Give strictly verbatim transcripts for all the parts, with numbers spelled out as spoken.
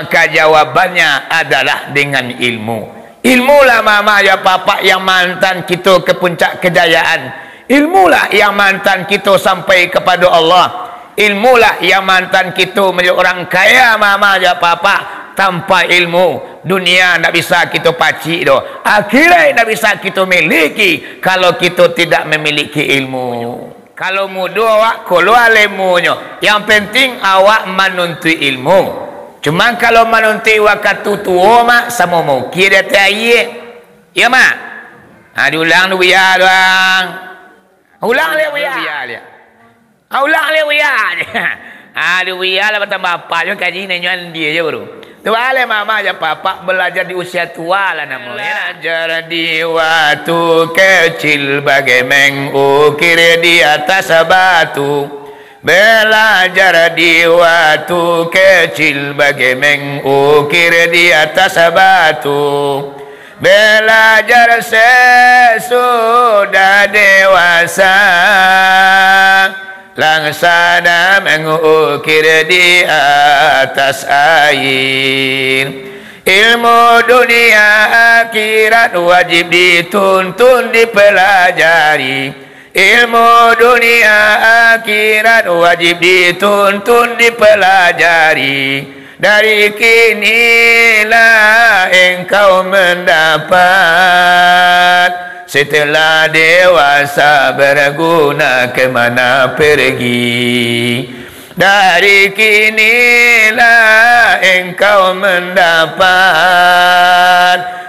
Maka jawabannyo adalah dengan ilmu. Ilmulah, mama jo papa, yang maantan kito ka puncak kajayaan. Ilmulah yang maantan kito sampai kapado Allah. Ilmulah yang maantan kito manjadi urang kaya, mama jo papa. Tanpa ilmu, dunia ndak bisa kito pacik doh. Akhiraik ndak bisa kito miliki, kalau kito tidak mamiliki ilmu. Kalau mudo awak, kolo alemunyo. Yang penting awak manuntuik ilmu. Cuma kalau manuntuik wakatu tuo, mak, samo maukia di ateh aia. Iyo, mak? Ha, diulang dulu, Buya, tu, ang. Ulang liak, Buya. Buya, liak. Ha, ulang liak, Buya. Aduh, Buya lah batambah apa jo kaji, nanyo andia jo, bro. Tu baleh, mama jo papa, balajar di usia tua lah namonyo. Balajar di waktu kecil bagai mengukir di atas batu. Balajar di waktu kecil bagai mengukir di atas batu. Balajar sasudah dewasa, langsana mangukir di atas aia. Ilmu dunia akhirat wajib dituntun, dipelajari. Ilmu dunia akhirat wajib dituntun, dipelajari. Dari kinilah engkau mandapat, setelah dewasa berguna kemana pergi. Dari kinilah engkau mandapat,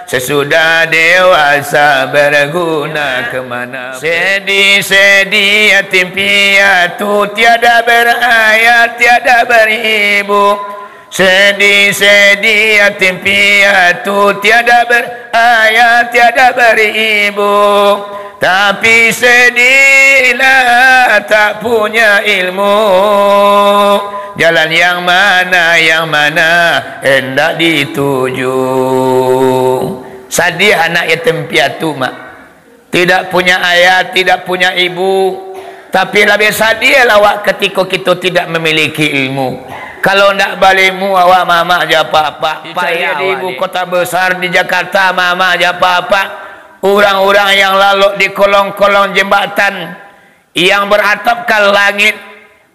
sesudah dewasa berguna kemana. Sedih-sedih yatim piatu, tiada berayah, tiada beribu. Sedih-sedih yatim piatu, tiada berayah, tiada beribu. Tapi sedihlah tak punya ilmu. Jalan yang mana, yang mana hendak dituju? Sadih anak yatim piatu, mak. Tidak punya ayah, tidak punya ibu. Tapi labiah sadihlah awak katiko kito tidak mamiliki ilmu. Kalau ndak balemu awak, mamak jo apak-apak, payah di ibu kota besar di Jakarta, mamak jo apak-apak. Urang-urang yang lalok di kolong-kolong jambatan, yang beratapkan langit,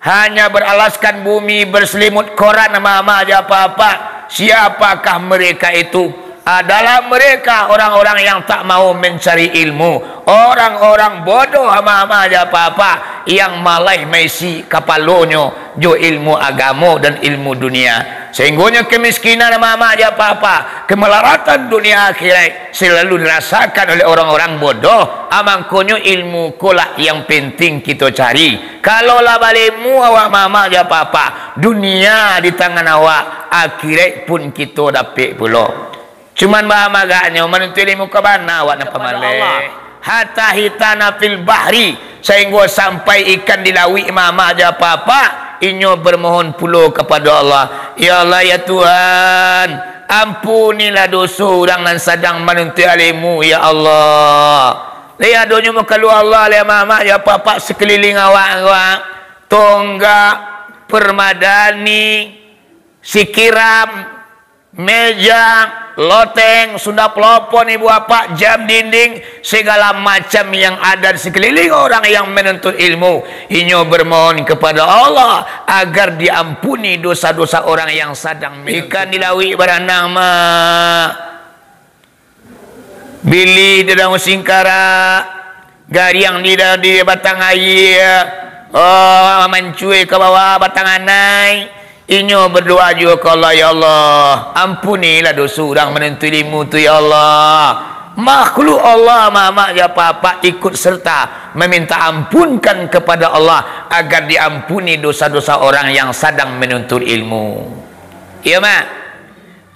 hanya beralaskan bumi, berselimut koran, mamak jo apak-apak. Siapakah mereka itu? Adalah mereka orang-orang yang tak mau mencari ilmu, orang-orang bodoh, mamak jo apak-apak, yang malah maisi kapalonyo jo ilmu agamo dan ilmu dunia, sehinggonyo kemiskinan, mamak jo apak-apak, kemelaratan dunia akhirat selalu dirasakan oleh orang-orang bodoh. Amangkonyo ilmu kolah yang penting kito cari. Kalau lah balemu awak, mamak jo apak-apak, dunia di tangan awak, akhirat pun kito dapek pulo. Cuman baa agaknyo, manuntuik ilmu ka bana awak nan pamaleh. Hatta hitana fil bahri, sahinggo sampai ikan di lauik, mamak jo apak-apak, inyo bermohon pulo kapado Allah, "Ya Allah, ya Tuhan, ampunilah doso urang nan sadang manuntuik ilmu, ya Allah." Lai adonyo mukalo Allah, lai mamak jo apak-apak, sakaliling awak, awak, tonggak, permadani, sikiram, meja, loteng, sunda pelopon, ibu apak, jam dinding, segala macam yang ada di sekeliling orang yang menuntut ilmu. Inyo bermohon kepada Allah agar diampuni dosa-dosa orang yang sadang menuntut. Ikan di lauik baranang, mak. Bili di daun singkarak, gariang di da-, di batang aia, oh, mancua ka bawah batang anai. Inyo berdoa juo ka Allah, "Ya Allah, ampunilah doso urang manuntut ilmu tu, ya Allah." Makhluk Allah, mamak jo apak-apak, ikut serta meminta ampunkan kepada Allah agar diampuni dosa-dosa orang yang sadang menuntut ilmu. Iyo, mak?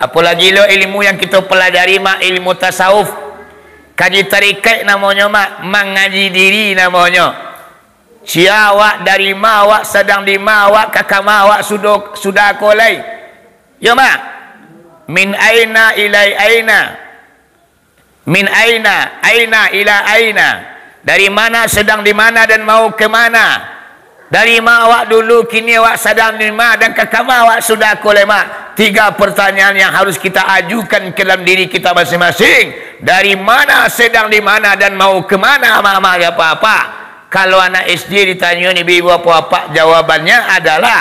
Apolagi lo ilmu yang kito pelajari, mak, ilmu tasawuf. Kaji tarikaik namonyo, mak, mangaji diri namonyo. Sia awak, dari ma awak, sadang di ma awak, ka kama awak sudo-, sudah ko lai. Yo, mak. Min aina ilai aina. Min aina, aina ila aina. Dari mana, sedang di mana, dan mau ke mana? Dari ma awak dulu, kini awak sadang di ma, dan ka kama awak sudah ko lai, mak? Tiga pertanyaan yang harus kita ajukan ke dalam diri kita masing-masing. Dari mana, sedang di mana, dan mau ke mana, amak-amak, apak-apak? Kalau anak S D ditanyo ni, ibu-ibu, apak-apak, jawabannya adalah,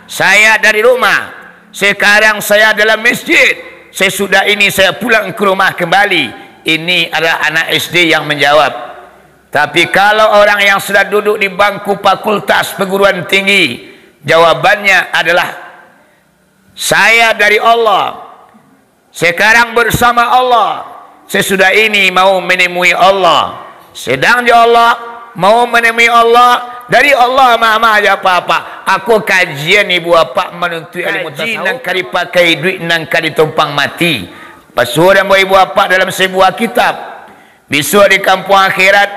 "Saya dari rumah. Sekarang saya dalam masjid. Sesudah ini saya pulang ke rumah kembali." Ini adalah anak S D yang menjawab. Tapi kalau orang yang sudah duduk di bangku fakultas perguruan tinggi, jawabannya adalah, "Saya dari Allah. Sekarang bersama Allah. Sesudah ini mau menemui Allah. Sedang jo Allah, mau menemui Allah. Dari Allah, amak-amak, apak-apak. Ako kajian ibu apak manuntuik ilmu tasawuf. Kaji nan ka dipakai, duit nan ka ditumpang mati." Basuo dan ibu apak dalam sebuah kitab. Bisuak di kampuang akhirat,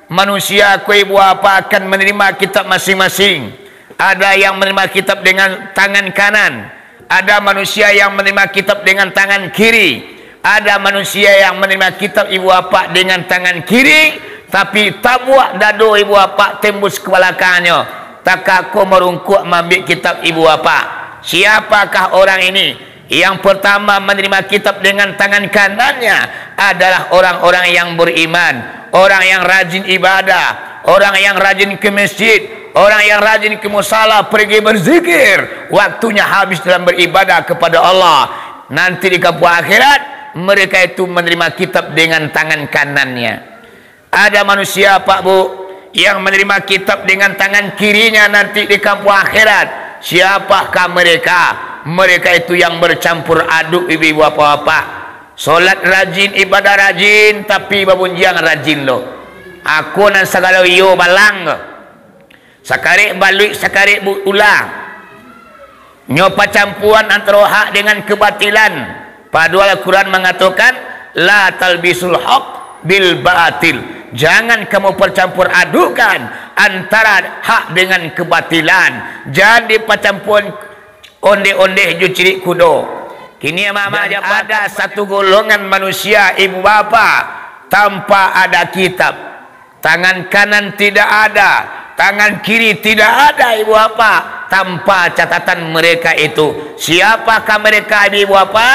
manusia ko ibu apak akan menerima kitab masing-masing. Ada yang menerima kitab dengan tangan kanan, ada manusia yang menerima kitab dengan tangan kiri, ada manusia yang menerima kitab ibu apak dengan tangan kiri, tapi tabuak dado ibu apak tembus ka balakannyo, takako marungkuak maambiak kitab ibu apak. Siapakah orang ini? Yang pertama menerima kitab dengan tangan kanannya adalah orang-orang yang beriman, orang yang rajin ibadah, orang yang rajin ke masjid, orang yang rajin ke musala, pergi berzikir, waktunya habis dalam beribadah kepada Allah. Nanti di kampuang akhirat, mereka itu menerima kitab dengan tangan kanannya. Ada manusia, Pak Bu, yang menerima kitab dengan tangan kirinya nanti di kampuang akhirat. Siapakah mereka? Mereka itu yang bercampur aduk, ibu-ibu, bapak-bapak. Solat rajin, ibadah rajin, tapi babunjiang rajin lo. Ako nan sagalo iyo balang ko. Sakarek baluik, sakarek bu-, ulang. Nyo pacampuan antaro hak dengan kebatilan. Padahal Al-Quran mangatokan, "La talbisul haq bil batil." Jangan kamu percampur adukan antara hak dengan kebatilan. Jangan dipacampuan ondeh-ondeh jo cirik kudo. Kini, amak-amak, dan ada satu golongan manusia, ibu bapa, tanpa ada kitab. Tangan kanan tidak ada, tangan kiri tidak ada, ibu bapa, tanpa catatan mereka itu. Siapakah mereka, ibu bapa?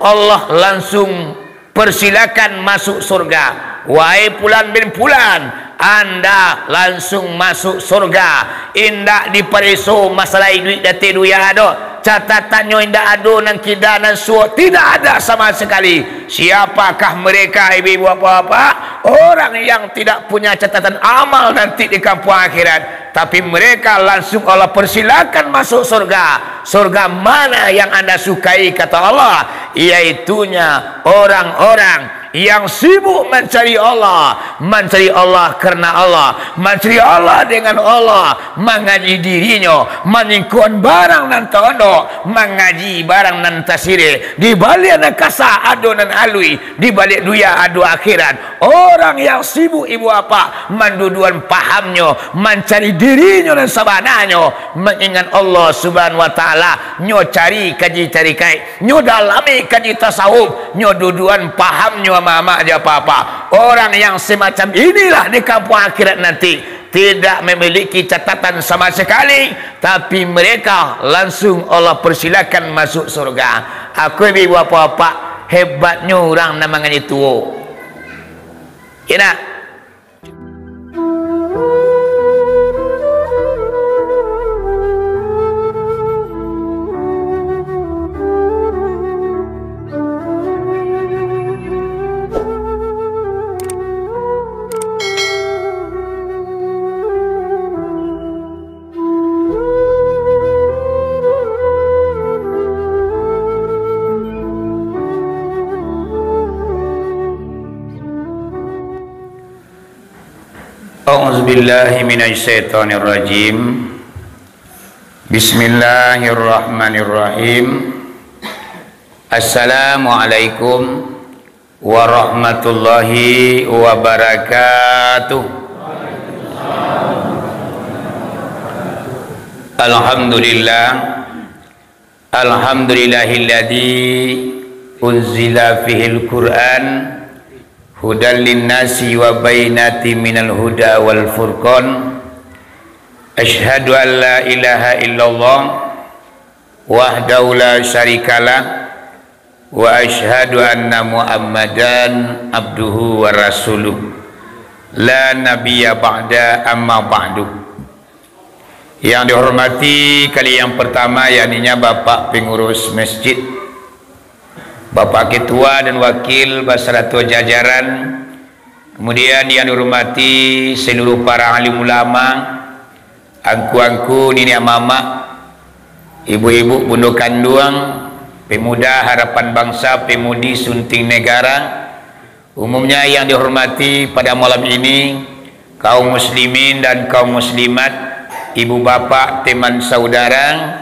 Allah langsung persilakan masuk surga. Wahai Pulan bin Pulan, anda langsung masuk surga. Indak dipareso masalah iduik date duya doh. Catatannyo indak ado nan kida nan suok, tidak ada sama sekali. Siapakah mereka, ibu-ibu, bapak-bapak? Orang yang tidak punya catatan amal nanti di kampuang akhirat. Tapi mereka langsung Allah persilakan masuk surga. Surga mana yang anda sukai, kata Allah, yaitunya orang-orang yang sibuk mancari Allah, mancari Allah karena Allah, mancari Allah dengan Allah, mangaji dirinyo, manyingkuan barang nan taondok, mangaji barang nan tasirih, di baliak nan kasa ado nan alui, di baliak duya ado akhirat. Orang yang sibuk, ibu bapa, manduduan pahamnyo, mancari dirinyo nan sabananyo, mangingat Allah Subhanahu wa Ta'ala, nyo cari kaji tarikat, nyo dalami kaji tasawuf, nyo duduan pahamnyo, amak-amak jo bapak-bapak. Orang yang semacam inilah di kampuang akhirat nanti, tidak memiliki catatan sama sekali, tapi mereka langsung Allah persilakan masuk surga. Ako ibu bapak-bapak, hebatnyo urang nan mangaji tuo. Iyo nak? أعوذ بالله من الشيطان الرجيم. بسم الله الرحمن الرحيم. السلام عليكم ورحمة الله وبركاته. الحمد لله. الحمد لله الذي أنزل فيه القرآن هدى للناس وبينات من الهدى والفرقان. أشهد أن لا إله إلا الله Wahdahu la syarikalah, wa asyhadu anna Muhammadan abduhu wa rasuluh, la nabiyya ba'da, amma ba'du. Yang dihormati kali yang pertama, yakninya Bapak Pengurus Masjid, Bapak Ketua dan Wakil basarato jajaran, kemudian yang dihormati seluruh para alim ulama, angku-angku, niniak mamak, ibu-ibu, bundo kanduang, pemuda harapan bangsa, pemudi Sunting Negara, umumnya yang dihormati pada malam ini, kaum muslimin dan kaum muslimat, ibu bapak, teman saudara,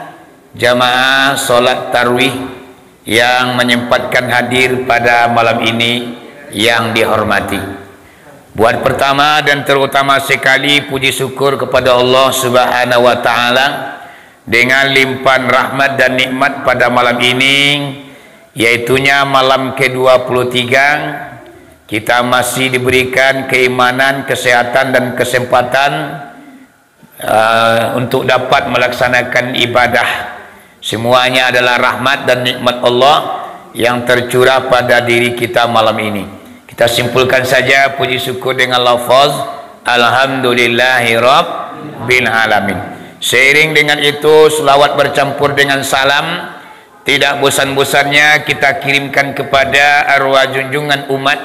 jamaah salat tarawih yang menyempatkan hadir pada malam ini yang dihormati. Buat pertama dan terutama sekali, puji syukur kepada Allah Subhanahu wa Ta'ala dengan limpahan rahmat dan nikmat pada malam ini, yaitunya malam kedua puluh tiga, kita masih diberikan keimanan, kesehatan, dan kesempatan eh, untuk dapat melaksanakan ibadah. Semuanya adalah rahmat dan nikmat Allah yang tercurah pada diri kita malam ini. Kita simpulkan saja puji syukur dengan lafaz, "Alhamdulillahirabbil alamin." Seiring dengan itu, selawat bercampur dengan salam tidak bosan-bosannya kita kirimkan kepada arwah junjungan umat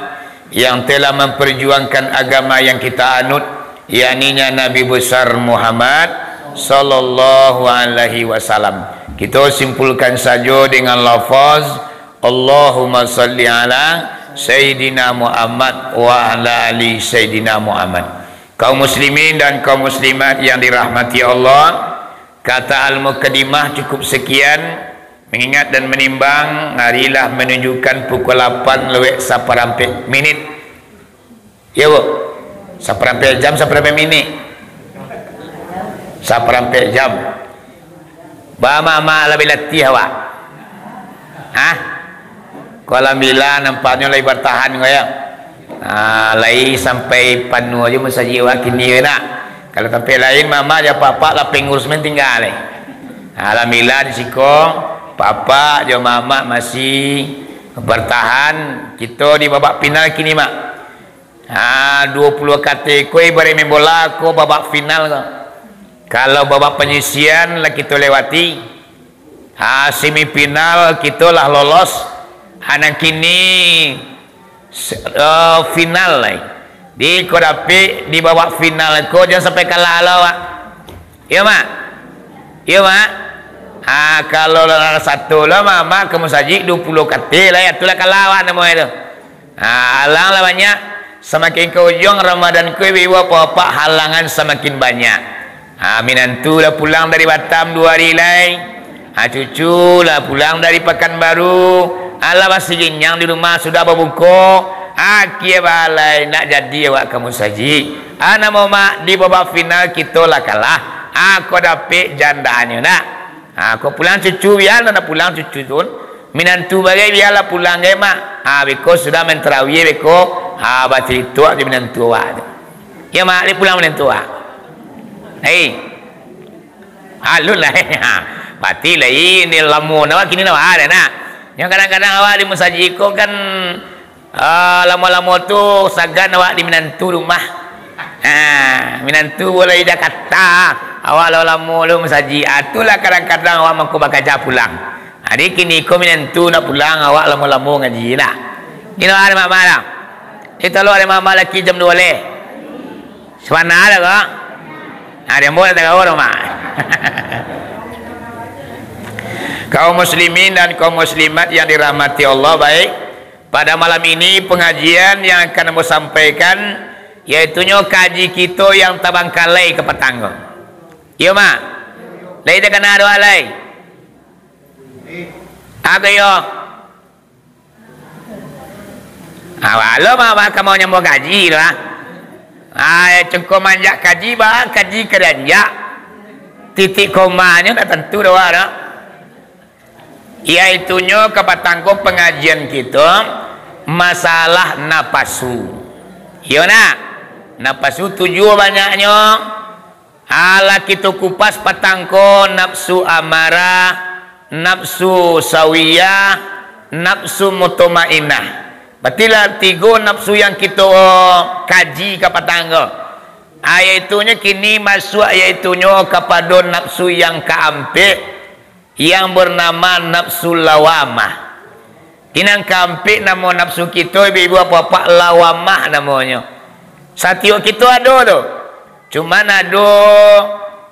yang telah memperjuangkan agama yang kita anut, yakninya Nabi Besar Muhammad sallallahu alaihi wasallam. Kita simpulkan saja dengan lafaz, "Allahumma salli ala Sayyidina Muhammad wa ala ali Sayyidina Muhammad." Kaum muslimin dan kaum muslimat yang dirahmati Allah, kata al-mukaddimah cukup sekian. Mengingat dan menimbang, hari lah menunjukkan pukul lapan lewat saparampek minit. Ya, Bu? Saparampek jam, saparampek minit? Saparampek jam. Ba, Mak, Mak, lah balatih awak? Hah? Ko alhamdulillah, nampaknyo lai bartahan ko, yo. Ah, lai sampai panuah jo masajik awak kini ko, nak. Kalau tampek lain, Mak, Mak, jo Apak-apak lah pengurus main tingga lai. Alhamdulillah, di siko, Apak-apak jo Mak, Mak masih bartahan. Kito di babak final kini, Mak. Ah, duo puluah kateh ko ibarat main bola ko, babak final ko. Kalau babak panyisian lah kito lewati, ah, semifinal kito lah lolos. Ah, nan kini se-, eh, final lai. Di ko dapek di babak final ko, jan sampai kalah lo, Pak. Iyo, Mak? Iyo, Mak? Ah, kalau lah satu lo, Mak, Mak ka musajik duo puluah kateh lai, tu lah kalah awak namonyo tu. Ah, halang lah banyak. Samakin ka ujuang Ramadan ko, ibu-ibu, bapak-bapak, halangan samakin banyak. Ah, minantu lah pulang dari Batam duo hari lai. Ah, cucu lah pulang dari Pakanbaru. Alah, masih kenyang di rumah, sudah babuko. Akia balai, ndak jadi awak ka musajik. Ah, namo mak, di babak final kito lah kalah. Ah, ko dapek jandanya, nak. Ah, ko pulang cucu, bialah nak pulang cucu tu. Minantu bagai, bialah pulang gai, mak. Ah, beko sudah main tarawih, beko, ah, bacalitok jo minantu awak tu. Yo, mak, dia pulang minantu awak. Hei. Alun lah. Pati lah ini lamo, nak kini nak ada, nak. Yang kadang-kadang awak di musajik ko kan, ah, lamo-lamo tu sagan awak di minantu rumah. Ah, minantu boleh di Jakarta, awak lamo-lamo lu musajik. Ah, itulah kadang-kadang awak mangko bakaja pulang. Jadi kini ko minantu nak pulang, awak lamo-lamo ngaji nak. Ino ada mak-mak lah. Ito lo ada mak-mak laki jam duo leh. Sabana lah ko. Nah, dia buat tak kau rumah. Kaum muslimin dan kaum muslimat yang dirahmati Allah, baik. Pada malam ini pengajian yang akan ambo sampaikan, yaitunyo kaji kito yang tabangkalai ka patang ko. Iyo, mak? Lai takana doa lai? Apo iyo? Ah, walo mah, mah ka mau nyambung kaji tu, ah. Ah, cengko manjak kaji, bah, kaji ka dianjak. Titik komanyo ndak tantu doh, bah, doh. Yaitunyo kapatangko pangajian kito, masalah napasu. Iyo nak? Napasu tujuah banyaknyo. Alah kito kupas patangko nafsu amarah, nafsu sawiyah, nafsu mutmainnah. Berarti lah tigo nafsu yang kito kaji ka patang ko. Yaitunyo kini masuak, yaitunyo kapado nafsu yang kaampek, yang bernama nafsu lawamah. Inang kaampek namo nafsu kito, ibu-ibu, bapak-bapak, lawamah namonyo. Satiok kito ado tu. Cuman ado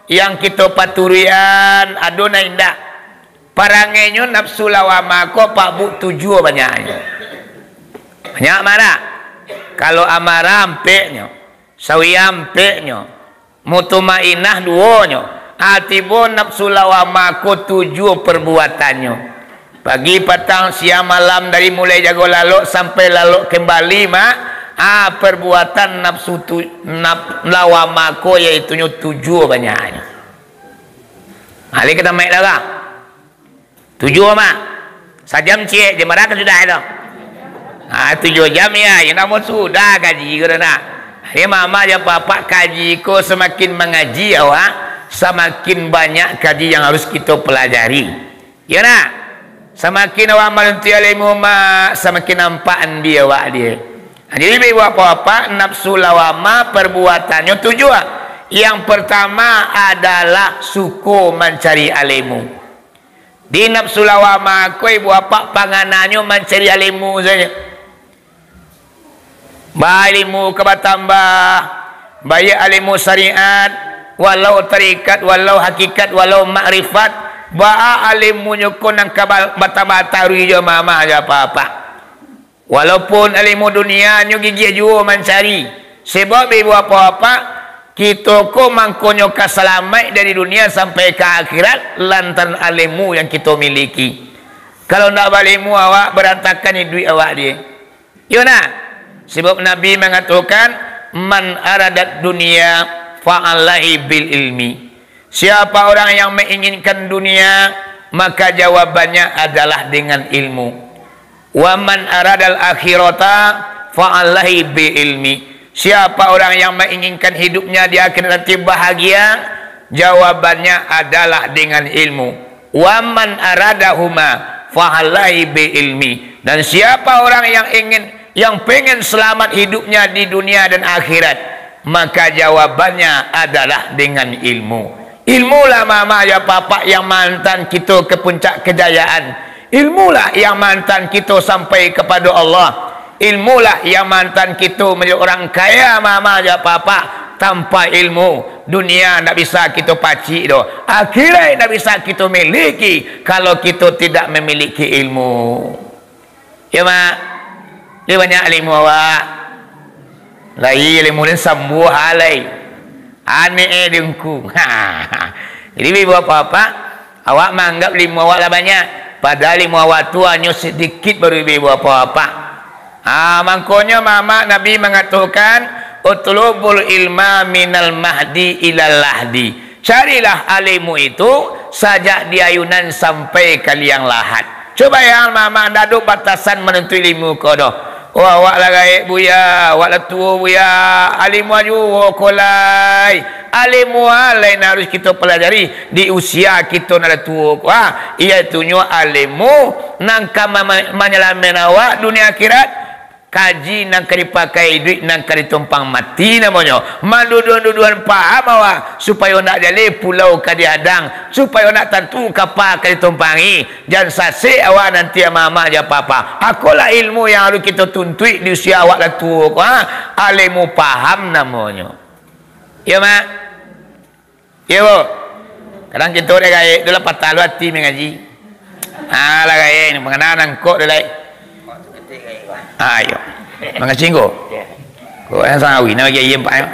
yang kito paturuikan, ado nan indak. Parangainyo nafsu lawamah ko, Pak Bu, tujuah banyaknyo. Banyak marah. Kalau amarah ampeknyo, sawiyah ampeknyo, mutmainnah duonyo. Ah, tibo nafsu lawamah ko tujuah perbuatannyo. Pagi, patang, siang, malam, dari mulai jago lalok sampai lalok kembali, mak. Ah, perbuatan nafsu tu, naf-, lawamah ko, yaitunyo tujuah banyaknyo. Alih ka tamaik darah. Tujuah, mak. Sajam ciek, jam bara ka sudah tu? Ha, tujuah jam, ya. Ya, namo sudah kaji ko tu, nak. Jadi, mama jo papa, kaji ko samakin mangaji awak, samakin banyak kaji yang harus kito pelajari. Ya, nak? Samakin awak manuntuik ilmu, mak, samakin nampak andi awak dia. Ha, jadi, ibu bapak-bapak, nafsu lawamah perbuatannyo tujuah. Yang pertama adalah suko mancari ilmu. Di nafsu lawamah ko, ibu apak, pangananyo mancari ilmu sajo. Bailmu ka batambah, baiak ilmu syariat, walau tarikat, walau hakikat, walau makrifat, baa ilmunyo ko nan ka ba-, batambah taruih jo mama jo apak-apak. Walaupun ilmu dunia nyo gigih juo mancari, sebab ibu apak-apak, kito ko mangkonyo ka salamaik dari dunia sampai ka akhirat lantaran ilmu yang kito miliki. Kalau ndak bailmu, awak barantakan iduik awak dia. Iyo nah, sebab Nabi mangatokan, "Man aradat dunia fa'alaihi bil ilmi." Siapa orang yang menginginkan dunia, maka jawabannya adalah dengan ilmu. "Wa man aradal akhirata fa'alaihi bi ilmi." Siapa orang yang menginginkan hidupnya di akhirat nanti bahagia, jawabannya adalah dengan ilmu. "Wa man aradahuma fa'alaihi bi ilmi." Dan siapa orang yang ingin, yang pengen selamat hidupnya di dunia dan akhirat, maka jawabannya adalah dengan ilmu. Ilmulah mama jo papa yang maantan kito ke puncak kejayaan. Ilmulah yang maantan kito sampai kepada Allah. Ilmulah yang maantan kito menjadi orang kaya, mama jo papa. Tanpa ilmu, dunia ndak bisa kito pacik doh. Akhirat ndak bisa kito miliki kalau kito tidak memiliki ilmu. Yo, Mak? Lai banyak ilmu awak. Lai ilmu den sambuah alai. Aneh eh dengku. Jadi, ibu bapak-bapak, awak manganggap ilmu awak lah banyak. Padahal ilmu awak tu hanyo sadikit baru, ibu bapak-bapak. Ah, mangkonyo mamak Nabi mangatokan, "Utlubul ilma minal mahdi ilal lahdi." Carilah ilmu itu sajak di ayunan sampai ka liang lahat. Cubo bayangkan, mamak, ndak ado batasan manuntuik ilmu ko doh. Oh, awak lah gaek, Buya, awak lah tuo, Buya. Ilmu ajo ko lai. Ilmu a lai nan harus kito pelajari di usia kito nan lah tuo ko. Ah, iyotunyo ilmu nan ka ma-, ma-, manyalamaikkan awak dunia akhirat. Kaji nan ka dipakai, iduik nan ka ditumpang mati namonyo. Manduduan-duduan paham awak, supayo ndak jaleh pulau ka dihadang, supayo ndak tantu kapa ka ditumpangi. Jan sasek awak nanti, mamak jo papa. Akolah ilmu yang harus kito tuntuik di usia awak lah tuo ko, ha? Ilmu paham namonyo. Iyo, Mak? Iyo, Bu. Kadang kito dek gaek tu lah patah lo ati mangaji. Ah, lah gaek ni, pangana nangkok tu lai. Ah, iyo. Mangacing ko. Ko yang sangawi, nak bagi aia empat, yo.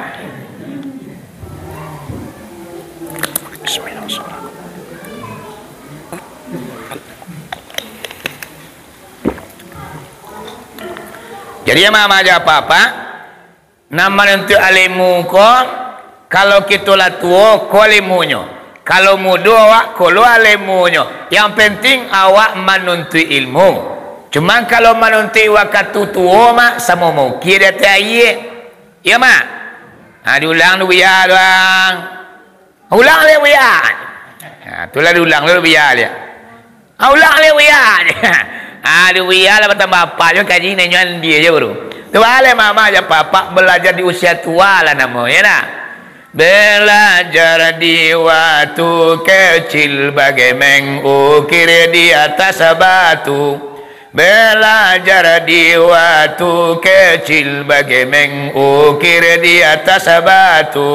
Bismillah. Jadi, mamak jo papa, Nan manuntuik ilmu ko, kalau kito lah tuo, ko ilmunyo. Kalau mudo awak, ko lo ilmunyo. Yang penting awak manuntuik ilmu. Cuman kalau manuntuik wakatu tuo, Mak, samo maukia di ateh aia. Iyo, Mak? Ha, diulang dulu, Buya, tu ang. Ulang liak, Buya. Ha, tu lah diulang dulu, Buya, liak. Ah, ulang lai, Buya. Ah, di Buya lah batambah apa jo kaji, nanyo andi aja, bro. Tu baleh mama jo papa balajar di usia tua lah namo, yo ndak? Belajar di waktu kecil bagai mengukir di atas batu. Belajar di waktu kecil bagai mengukir di atas batu.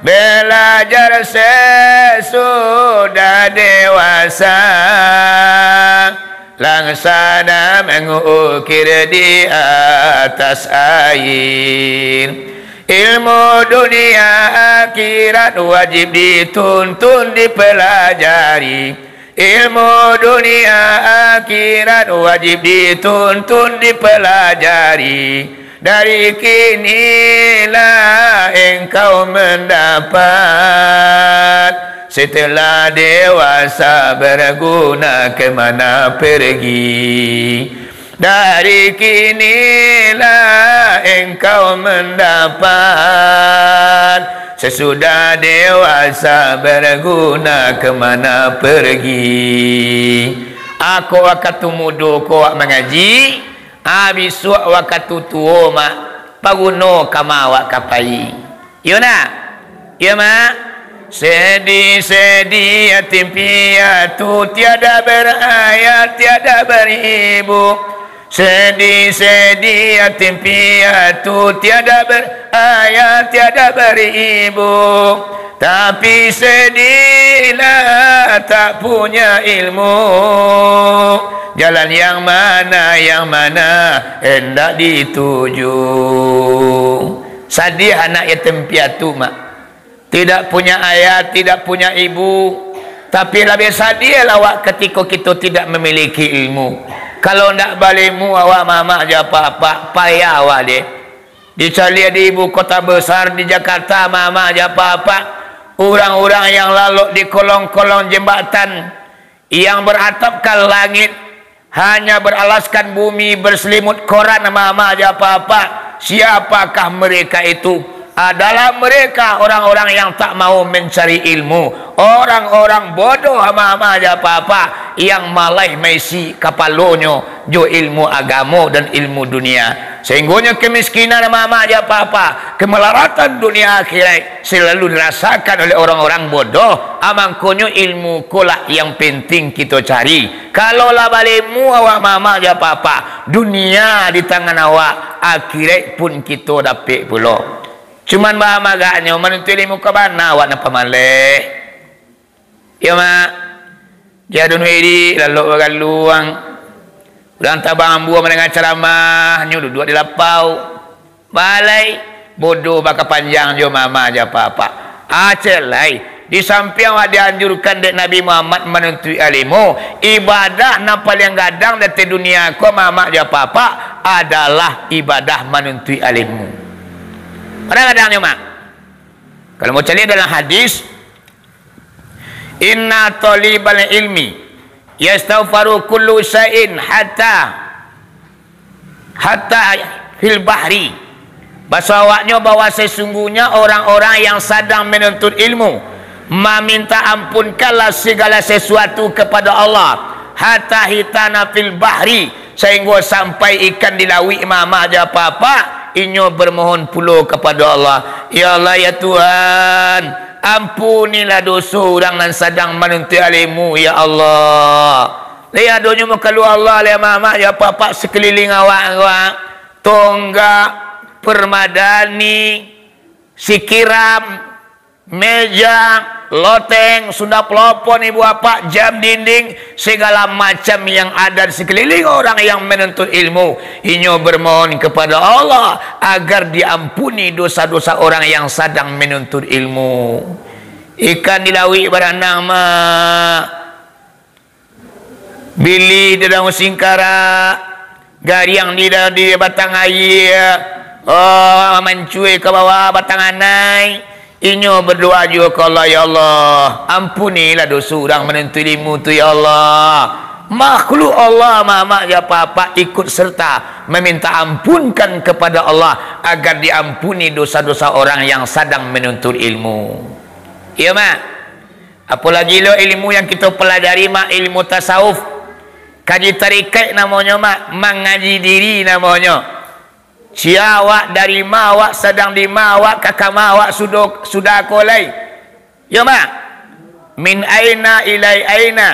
Belajar sesudah dewasa, langsana mengukir di atas air. Ilmu dunia akhirat wajib dituntun dipelajari. Ilmu dunia akhirat wajib dituntun dipelajari. Dari kinilah engkau mendapat, setelah dewasa berguna kemana pergi. Dari kinilah engkau mendapat, sesudah dewasa berguna kemana pergi. Ako wakatu mudo ko awak mangaji, ah, bisuak wakatu tuo, Mak, paguno kama awak ka pai. Iyo ndak? Iyo, Mak? Sedih-sedih yatim piatu, tiada berayah, tiada beribu. Sedih-sedih yatim piatu, tiada berayah, tiada beribu. Tapi sedihlah tak punya ilmu. Jalan yang mana, yang mana hendak dituju? Sadih anak yatim piatu, Mak. Tidak punya ayah, tidak punya ibu. Tapi labiah sadih lah awak katiko kito tidak mamiliki ilmu. Kalau ndak bailmu awak, mamak jo apak-apak, payah awak deh. Dicaliak di ibu kota besar, di Jakarta, mamak jo apak-apak, urang-urang yang lalok di kolong-kolong jambatan, yang beratapkan langit, hanya beralaskan bumi, berselimut koran, mamak jo apak-apak. Siapakah mereka itu? Adalah mereka orang-orang yang tak mau mencari ilmu, orang-orang bodoh, mamak jo apak-apak, yang malah maisi kapalonyo jo ilmu agamo dan ilmu dunia. Sahinggonyo kemiskinan, mamak jo apak-apak, kemelaratan dunia akhirat selalu dirasakan oleh orang-orang bodoh. Ah, mangkonyo ilmu ko lah yang penting kito cari. Kalau lah bailmu awak, mamak jo apak-apak, dunia di tangan awak, akhirat pun kito dapek pulo. Cuman baa agaknyo, manuntut ilmu ka bana awak nan pamaleh. Iyo, Mak. Jah dunui di lalok bagaluang. Urang tabang ambuang mandanga caramah, nyo duduak di lapau. Balai, bodoh bakapanjang jo mamak jo apak-apak. Aceh lai, di sampiang awak dianjurkan dek Nabi Muhammad manuntuik ilmu, ibadah nan paliang gadang di ateh dunia ko, mamak jo apak-apak, adalah ibadah manuntuik ilmu. Paliang gadangnyo, Mak. Kalau mau caliak dalam hadis, "Inna thalibal ilmi yastaghfaru kullu syai'in hatta, hatta fil bahri." Baso awaknyo bahwa sesungguhnya orang-orang yang sadang menuntut ilmu, maminta ampunkanlah segala sesuatu kepada Allah, hatta hitana fil bahri, sahinggo sampai ikan di lauik, mamak jo apak-apak, inyo bermohon pulo kepada Allah, "Ya Allah, ya Tuhan, ampunilah doso urang nan sadang manuntut ilmu, ya Allah." Lai adonyo mukalua Allah, lai mamak jo apak-apak, sekeliling awak, awak, tonggak, permadani, sikiram, meja, loteng, sunda plafon, ibu apak, jam dinding, segala macam yang ada di sekeliling orang yang menuntut ilmu, inyo bermohon kepada Allah agar diampuni dosa-dosa orang yang sadang menuntut ilmu. Ikan di lauik baranang, Mak. Bilih di daun singkarak, gariang di, di batang aia, oh, mancua ka bawah batang anai. Inyo berdoa juo ka Allah, "Ya Allah, ampunilah doso urang manuntut ilmu tu, ya Allah." Makhluk Allah, mamak jo apak-apak, ikut serta meminta ampunkan kepada Allah agar diampuni dosa-dosa orang yang sadang menuntut ilmu. Iyo, Mak? Apolagi lo ilmu yang kito palajari, mak, ilmu tasawuf. Kaji tarikaik namonyo, mak, mangaji diri namonyo. Sia awak, dari ma awak, sadang di ma awak, ka kama awak sudo-, sudah ko lai. Yo, mak. Min aina ilai aina.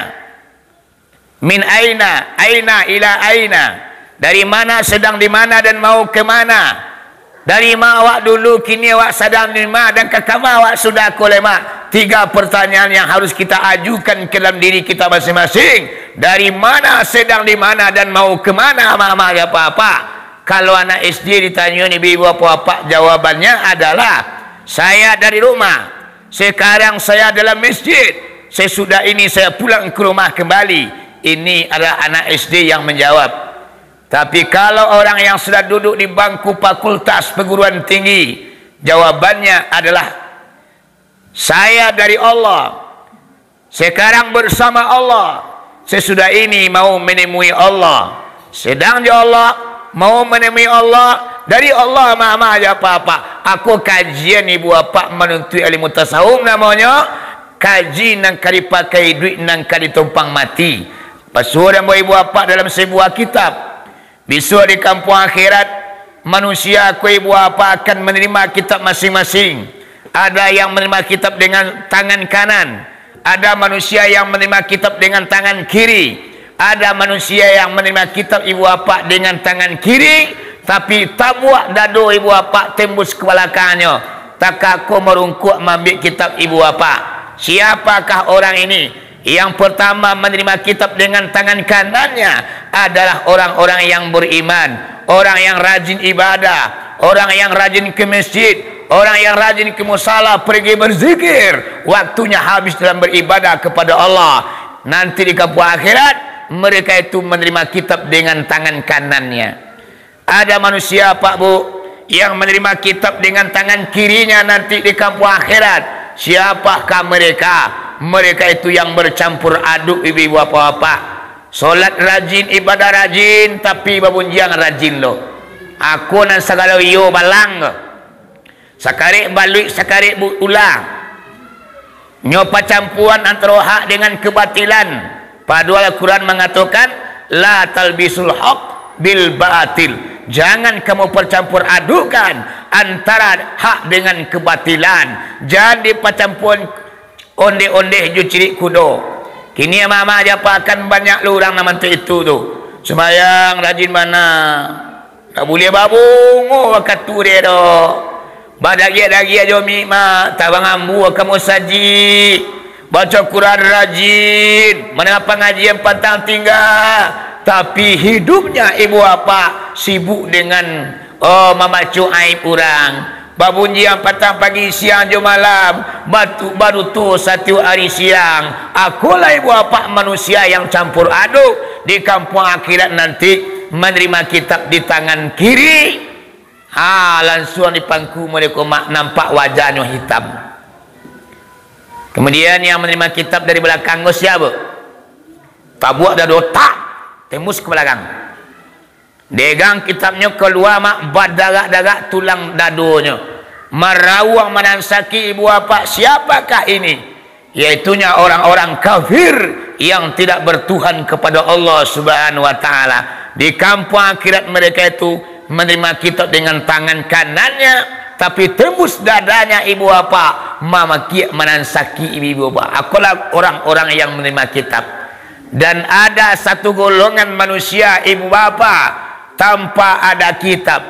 Min aina, aina ila aina. Dari mana, sedang di mana, dan mau ke mana? Dari ma awak dulu, kini awak sadang di ma, dan ka kama awak sudah ko lai, mak? Tiga pertanyaan yang harus kita ajukan ke dalam diri kita masing-masing. Dari mana, sedang di mana, dan mau ke mana, mak-mak, bapak-bapak? Kalau anak S D ditanyo ni, ibu, bapak-bapak, jawabannya adalah, "Saya dari rumah. Sekarang saya dalam masjid. Sesudah ini saya pulang ke rumah kembali." Ini adalah anak S D yang menjawab. Tapi kalau orang yang sudah duduk di bangku fakultas perguruan tinggi, jawabannya adalah, "Saya dari Allah. Sekarang bersama Allah. Sesudah ini mau menemui Allah. Sedang jo Allah, mau menemui Allah. Dari Allah, mak-mak, bapak-bapak." Ako kajian ibu bapak manuntuik ilmu tasawuf namonyo, kaji nan ka dipakai, duit nan ka ditumpang mati. Pasuo dan ibu bapak dalam sebuah kitab. Bisuak di kampuang akhirat, manusia ko ibu bapak akan menerima kitab masing-masing. Ada yang menerima kitab dengan tangan kanan, ada manusia yang menerima kitab dengan tangan kiri, ada manusia yang menerima kitab ibu bapak dengan tangan kiri, tapi tabuak dado ibu bapak tembus ka balakannyo, takako marungkuak maambiak kitab ibu bapak. Siapakah orang ini? Yang pertama menerima kitab dengan tangan kanannya adalah orang-orang yang beriman, orang yang rajin ibadah, orang yang rajin ke masjid, orang yang rajin ke musala, pergi berzikir, waktunya habis dalam beribadah kepada Allah. Nanti di kampuang akhirat, mereka itu menerima kitab dengan tangan kanannya. Ada manusia, Pak, Bu, yang menerima kitab dengan tangan kirinya nanti di kampuang akhirat. Siapakah mereka? Mereka itu yang bercampur aduk, ibu-ibu, bapak-bapak. Solat rajin, ibadah rajin, tapi babunjiang rajin lo. Ako nan sagalo iyo balang. Sakarek baluik, sakarek bu-, ulah. Nyo pacampuan antaro hak dengan kebatilan. Padahal Al-Quran mangatokan, "La talbisul haq bil batil." Jangan kamu percampur adukan antara hak dengan kebatilan. Jan dipacampuan ondeh-ondeh jo cirik kudo. Kini mama japakan banyak lo urang nan mantuik itu tu. Sumbayang rajin bana. Ndak buliah babungo wakatu deh doh. Badagiak-dagiak jo mik mak, tabang ambu ka musajik. Baco Quran rajin, mandanga pangajian pantang tingga. Tapi hidupnya ibu apak sibuk dengan, oh, mamaco aib urang. Babunjiang patang pagi, siang jo malam, batu baduto satiok ari siang. Akolah ibu apak manusia yang campur aduk di kampuang akhirat nanti, manarima kitab di tangan kiri, ha, lansuang di pangku mereka mak nampak wajahnyo hitam. Kemudian yang manarima kitab dari balakang ko sia? Tabuak dado, tak, tembus ka balakang. Degang kitabnyo kalua mak badarak-darak tulang dadonyo. Marauang manansaki ibu apak, siapakah ini? Yaitunya orang-orang kafir yang tidak bertuhan kepada Allah Subhanahu wa Ta'ala. Di kampuang akhirat mereka itu manarima kitab dengan tangan kanannya, tapi tembus dadanya ibu apak, mamakiak manansaki ibu apak. Akolah orang-orang yang manarima kitab. Dan ada satu golongan manusia, ibu bapa, tanpa ada kitab.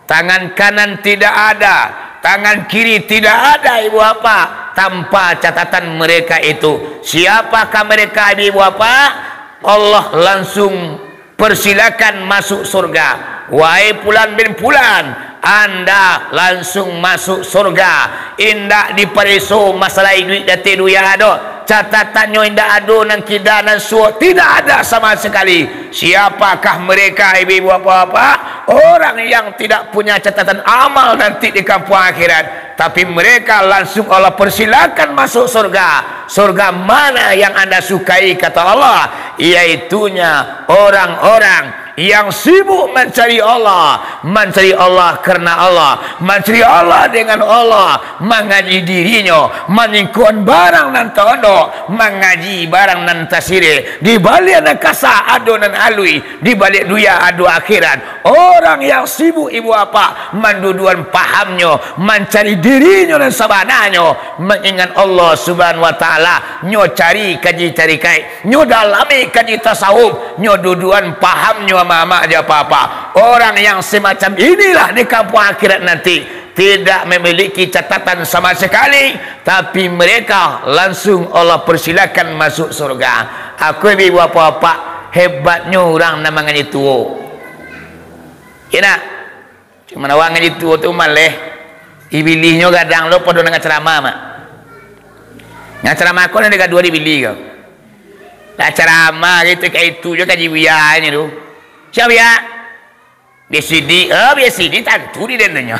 Tangan kanan tidak ada, tangan kiri tidak ada, ibu bapa, tanpa catatan mereka itu. Siapakah mereka, ibu bapa? Allah langsung persilakan masuk surga. Wahai Pulan bin Pulan, anda langsung masuk surga. Indak dipareso masalah iduik dateh duya doh. Catatannyo indak ado nan kida nan suok, tidak ada sama sekali. Siapakah mereka, ibu-ibu, bapak-bapak? Orang yang tidak punya catatan amal nanti di kampuang akhirat. Tapi mereka langsung Allah persilakan masuk surga. Surga mana yang anda sukai, kata Allah, yaitunya orang-orang Yang sibuk mancari Allah, mancari Allah karena Allah, mancari Allah dengan Allah, mangaji dirinyo, manyingkuan barang nan taondok, mangaji barang nan tasirih. Di baliak nan kasa ado nan aluih, di baliak dunia ado akhirat. Orang yang sibuk, ibu bapak, manduduan pahamnyo, mancari dirinyo nan sabananyo, mangingat Allah Subhanahu wa Ta'ala, nyo cari kaji tarikaik, nyo dalami kaji tasawuf, nyo duduan pahamnyo, mamak jo papa. Orang yang semacam inilah di kampuang akhirat nanti tidak memiliki catatan sama sekali, tapi mereka langsung Allah persilakan masuk surga. Aku ibu bapak-bapak, hebatnyo urang nan mangaji tuo. Iyo nak? Cuman awak ngaji tuo tu maleh. Ibilihnyo gadang lo pado nan ceramah, mak. Nan ceramah ko nan dek gadua di bili ko. Lah ceramah gitu, kayak itu jo kaji buya nyo tu. Siapa ya? B C D. Oh, B C D tantu di denonyo.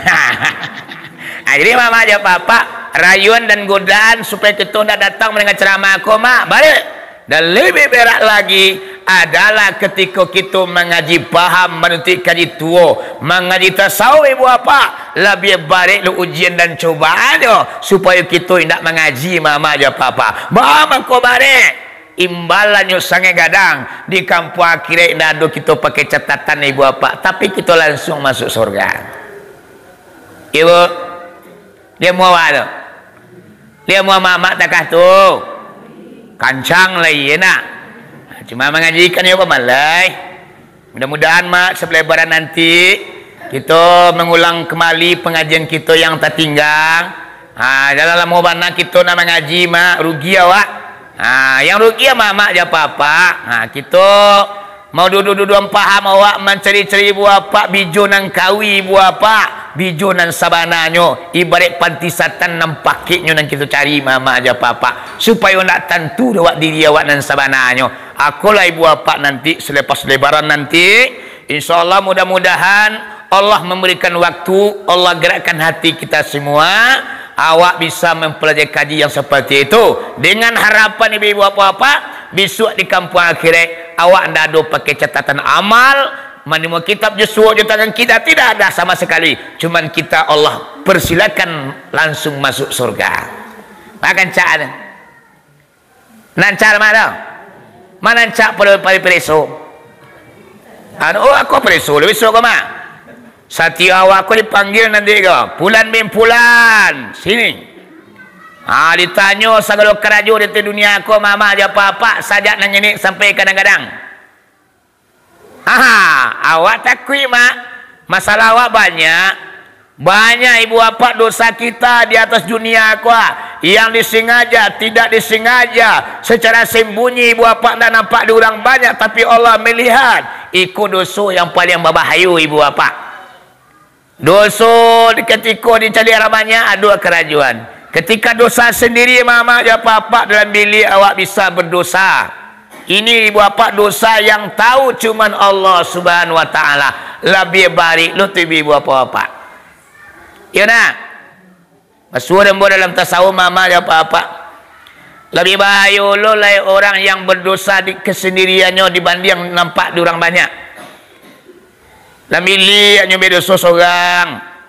Ah, jadi mama jo papa, rayuan dan godaan supaya kito ndak datang mandanga ceramah ko, mak. Balik. Dan lebih berat lagi adalah ketika kito mangaji paham, manuntut kaji tuo, mangaji tasawuf, ibu bapak, labiah barek lo ujian dan cobaannyo, supayo kito indak mangaji, mama jo papa. Baa mangko barek? Imbalannyo sangaik gadang, di kampuang akhirat indak ado kito pakai catatan, ibu bapak, tapi kito langsung masuk surga. Ibu, dia mua awak tu. Dia mua mamak takah tu. Kancang lai, enak. Cuma mangajikan yo pamalai. Mudah-mudahan, mak, sabalebaran nanti, kito mangulang kembali pangajian kito yang tatinggang. Ha, jan lamo bana kito nak mangaji, mak, rugi awak. Ha, yang rugi mamak jo papa. Ha, kito Mau duduak-duduak paham awak mancari-cari ibu bapak, bijo nan kawi ibu bapak, bijo nan sabananyo, ibarat panti satan nan pakeknyo nan kito cari, mamak jo papa, supayo ndak tantu dek awak diri awak nan sabananyo. Akolah ibu bapak nanti selepas lebaran nanti, insya Allah mudah-mudahan Allah memberikan waktu, Allah gerakkan hati kita semua, awak bisa mempelajari kaji yang seperti itu. Dengan harapan ibu-ibu bapak-bapak, bisuak di kampuang akhirat, awak ndak ado pakai catatan amal, manimo kitab jo suok jo tangan kita, tidak ada sama sekali. Cuman kita Allah persilakan langsung masuk surga. Makan cak ada. Nan cak mah tu? Manancak pado pari pereso. Anu, oh, aku pereso, lo besok ko mah. Satiok awak ko dipanggil nanti ko, "Pulan bin Pulan, sini." Ha, ditanyo sagalo karajo di dunia ko, mamak jo papa, sajak nan ngenek sampai kadang-kadang. Aha, awak takuik, mak? Masalah awak banyak. Banyak ibu bapak dosa kita di atas dunia ko, yang disengaja, tidak disengaja, secara sembunyi ibu bapak ndak nampak di urang banyak, tapi Allah melihat. Iko doso yang paling babahayo ibu bapak. Doso di katiko dicaliak urang banyak, ado karajoan. Ketika dosa sendiri, mamak jo papa dalam bilik, awak bisa berdosa. Ini ibu bapak dosa yang tahu cuman Allah Subhanahu wa Ta'ala. Labiah barik lo tu ibu bapak-bapak. Iyo nak? Masuak ambo dalam tasawuf, mamak jo papa. Labiah bahayo lo lai orang yang berdosa di kesendiriannyo dibandiang nampak di urang banyak. Dalam bilik nyo badoso sorang.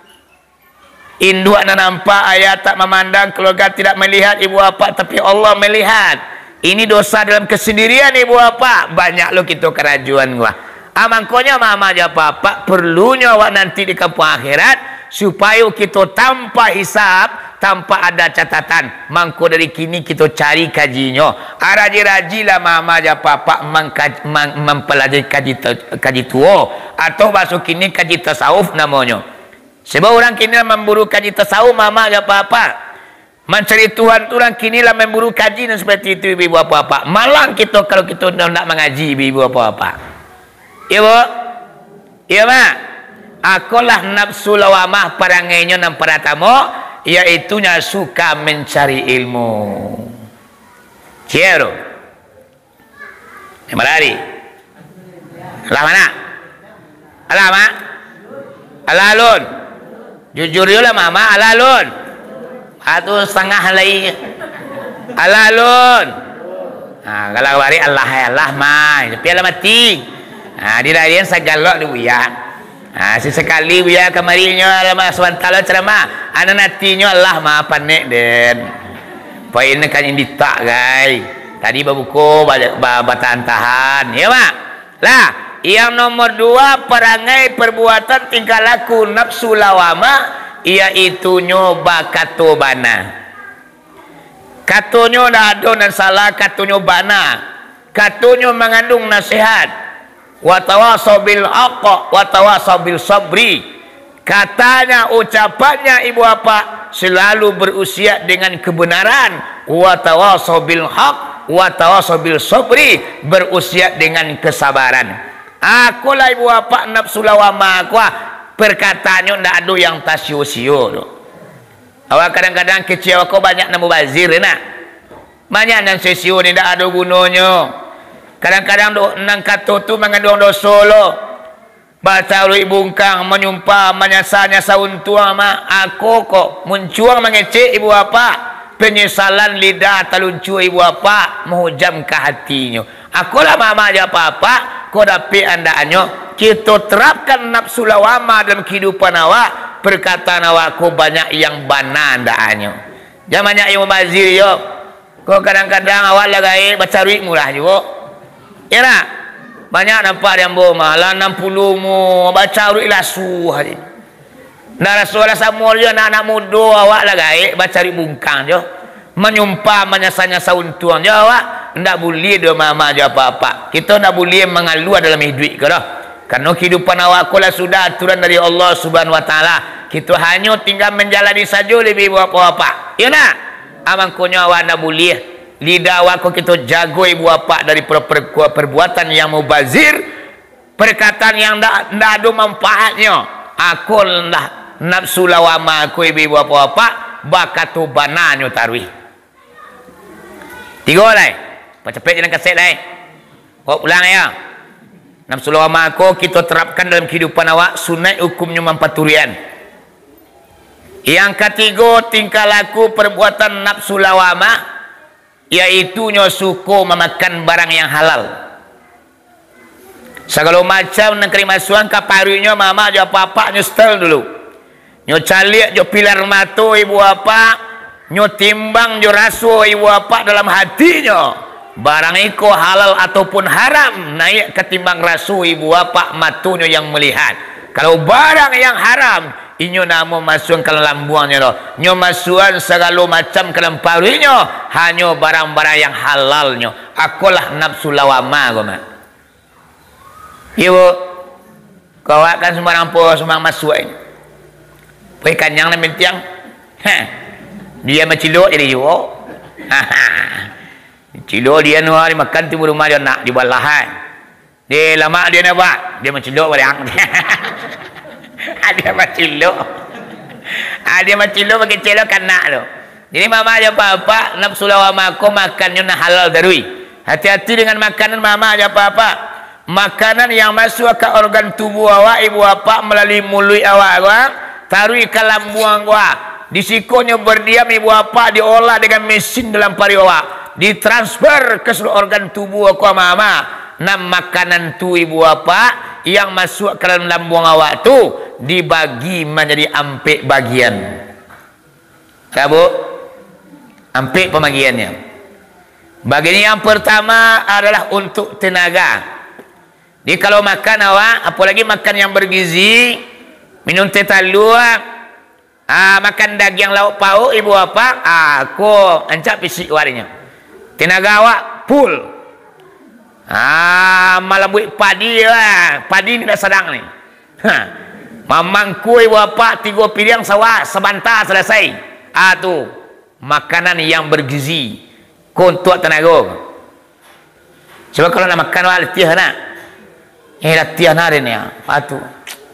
Induak nan nampak, ayah tak mamandang, keluarga tidak melihat, ibu bapak, tapi Allah melihat. Ini dosa dalam kesendirian, ibu bapak. Banyak lo kito karajoan ko. Ah, mangkonyo mamak jo papa, perlunyo awak nanti di kampuang akhirat, supayo kito tanpa hisab, tanpa ada catatan. Mangko dari kini kito cari kajinyo. Ah, rajin-rajinlah mamak jo papa mangka-, mang-, mampalajari kaji ta-, kaji tuo, atau bahaso kini kaji tasawuf namonyo. Sebab urang kini lah mamburu kaji tasawuf, mamak jo papa. Mancari Tuhan tu urang kini lah mamburu kaji nan seperti itu, ibu-ibu, bapak-bapak. Malang kito kalau kito ndak mangaji, ibu-ibu, bapak-bapak. Iyo, Bu? Iyo, Mak? Akolah nafsu lawamah parangainyo nan paratamo, yaitunyo suka mencari ilmu. Ciro. Yang malari. Alah, Mak? Alah, Mak? Alah, alun. Jujur yo lah, Mak, Mak, alah, alun. Atu satangah lai. Alah, alun. Ha, kalau bari alah, alah, Mak. Tapi alah mati. Ha, di lain sagalok di buya. Ha, sasakali buya kamari nyo, alamak, sabanta lo ceramah. Anan atinyo, "Alah, ma panek den. Pain kan inditak, gai. Tadi babuko ba-, ba-, batahan-tahan." Iyo, Mak? Lah, yang nomor dua, parangai, perbuatan, tingkah laku nafsu lawamah, yaitunyo bakato bana. Katonyo ndak ado nan salah, katonyo bana. Katonyo mangandung nasihat. "Wa tawasau bil haqq, wa tawasau bil sabri." Katanya, ucapannya ibu bapak selalu berusia dengan kebenaran. "Wa tawasau bil haqq, wa tawasau bil sabri." Berusia dengan kesabaran. Akolah ibu bapak nafsu lawamah ko, ah, perkataannyo ndak ado yang tasio-sio tu. Awak kadang-kadang kecek awak ko banyak nan mubazir, nak. Banyak nan sesio ni ndak ado gunonyo. Kadang-kadang do-, nan kato tu manganduang doso lo. Bacaruik bungkang, manyumpah, manyasa-nyasa untuang, Mak. Ako ko, muncuang mangecek ibu bapak, panyesalan lidah taluncua ibu bapak, mahujam ka hatinyo. Akolah mama jo papa, ko dapek andaknyo, kito terapkan nafsu lawamah dalam kehidupan awak, perkataan awak ko banyak yang bana andaknyo. Jan banyak yang mubazir yo. Ko kadang-kadang awak lah gaek bacaruik murah juo. Yo ndak? Banyak nampak di ambo mah, lah anam puluah umua, bacaruik lasuah se. Ndak raso lah samo jo anak-anak mudo, awak lah gaek bacaruik bungkang jo. Manyumpah, manyasa-nyasa untuang jo awak. Ndak buliah do mama jo papa. Kito ndak buliah mangaluah dalam iduik ko doh. Karano kehidupan awak ko lah sudah aturan dari Allah Subhanahu Wa Taala. Kito hanyo tingga manjalani sajo, ibu bapak-bapak. Iyo ndak? Ah, mangkonyo awak ndak buliah. Lidah awak ko kito jago, ibu bapak, dari per-, per-, perbuatan yang mubazir, perkataan yang ndak, ndak ado manfaatnyo. Akolah nafsu lawamah ko, ibu bapak-bapak, bakato bananyo taruih. Tigo lai. Pacapek jalan kasek lai. Bawa pulang ya. Nafsu lawamah ko kito terapkan dalam kehidupan awak, sunaik hukumnyo mampaturian. Yang katigo, tingkah laku perbuatan nafsu lawamah, yaitunyo suko mamakan barang yang halal. Sagalo macam nan ka dimasuakan ka paruiknyo, mamak jo apak-apaknyo setel dulu. Nyo caliak jo pilar mato ibu apak, nyo timbang jo raso ibu apak dalam hatinyo. Barang iko halal ataupun haram, naiak ka timbang raso ibu apak matonyo yang malihat. Kalau barang yang haram, inyo namo masuakan ka dalam lambuangnyo doh. Nyo masuakan sagalo macam ka dalam paruiknyo, hanyo barang-barang yang halalnyo. Akolah nafsu lawamah ko, Mak. Iyo, Bu. Kau awak kan sumbarang po, sumbarang masuak ini. Poi kanyang nan bintiang. Heh. Dia macilok jadi juo. Cilok dia nu hari makan tu rumah dia nak dibalah, hai. Di lamak dia ni, Pak. Dia macilok barang. Dia macilok. Ah, dia macilok pakai celok kanak tu. Jadi, mamak jo apak-apak, nafsu lawamah ko makannyo nan halal taruih. Hati-hati dengan makanan mamak jo apak-apak. Makanan yang masuak ka organ tubuah awak, ibu apak, malalui muluik awak ko, taruih ka lambuang ko. Di siko nyo berdiam, ibu apak, diolah dengan mesin dalam paruik awak. Ditransfer ka seluruh organ tubuah ko, mamak. Nan makanan tu, ibu apak, yang masuak ka dalam lambuang awak tu, dibagi manjadi ampek bagian. Ka, Bu? Ampek pambagiannyo. Bagian yang pertama adalah untuk tenaga. Jadi, kalau makan awak, apolagi makan yang bergizi, minum teh talua, ah, makan dagiang lauk pauk, ibu apak, ah, ko rancak pisik awak dinyo. Tenaga awak full. Ah, malabuik padi lah. Padi ni dah sadang ni. Ha. Mamangkui ibu apak tigo piriang sawah sabanta salasai. Ah, tu. Makanan yang bergizi. Ko untuak tanago. Cubo kalau nak makan, awak latiah nak. Eh, latiah nak hari ni. Ah, tu.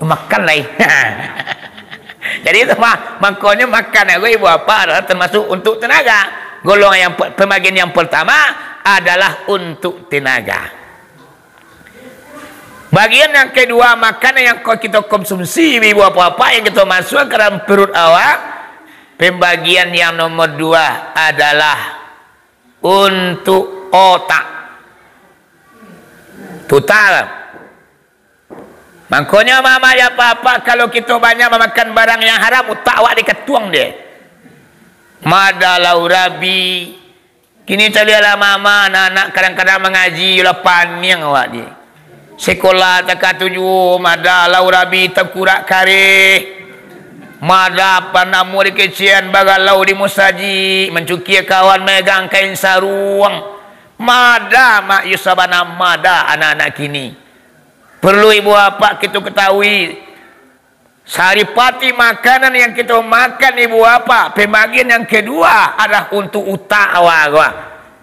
Makan lai. Jadi, itu mah, mangkonyo makan ago ibu apak adalah termasuk untuk tenaga. Golongan yang pe-, pembagian yang pertama adalah untuk tenaga. Bagian yang kedua, makanan yang ko-, kito konsumsi, ibu apak-apak, yang kito masuak ka dalam perut awak, pembagian yang nomor dua adalah untuk otak. Total. Mangkonyo, mama jo papa, kalau kito banyak mamakan barang yang haram, utak awak dikatuang deh. Mada lah urabi. Kini caliaklah mama, anak-anak kadang-kadang mangaji, lah paniang awak deh. Sekolah takah tuju, mada lah urabi tangkurak kareh. Mada panamo di kecekan, bagalau di musajik, mancukia kawan, megang kain saruang. Mada mak yo sabana, mada anak-anak kini. Perlu ibu apak kito ketahui, saripati makanan yang kito makan ibu apak, pembagian yang kedua adalah untuk utak awak.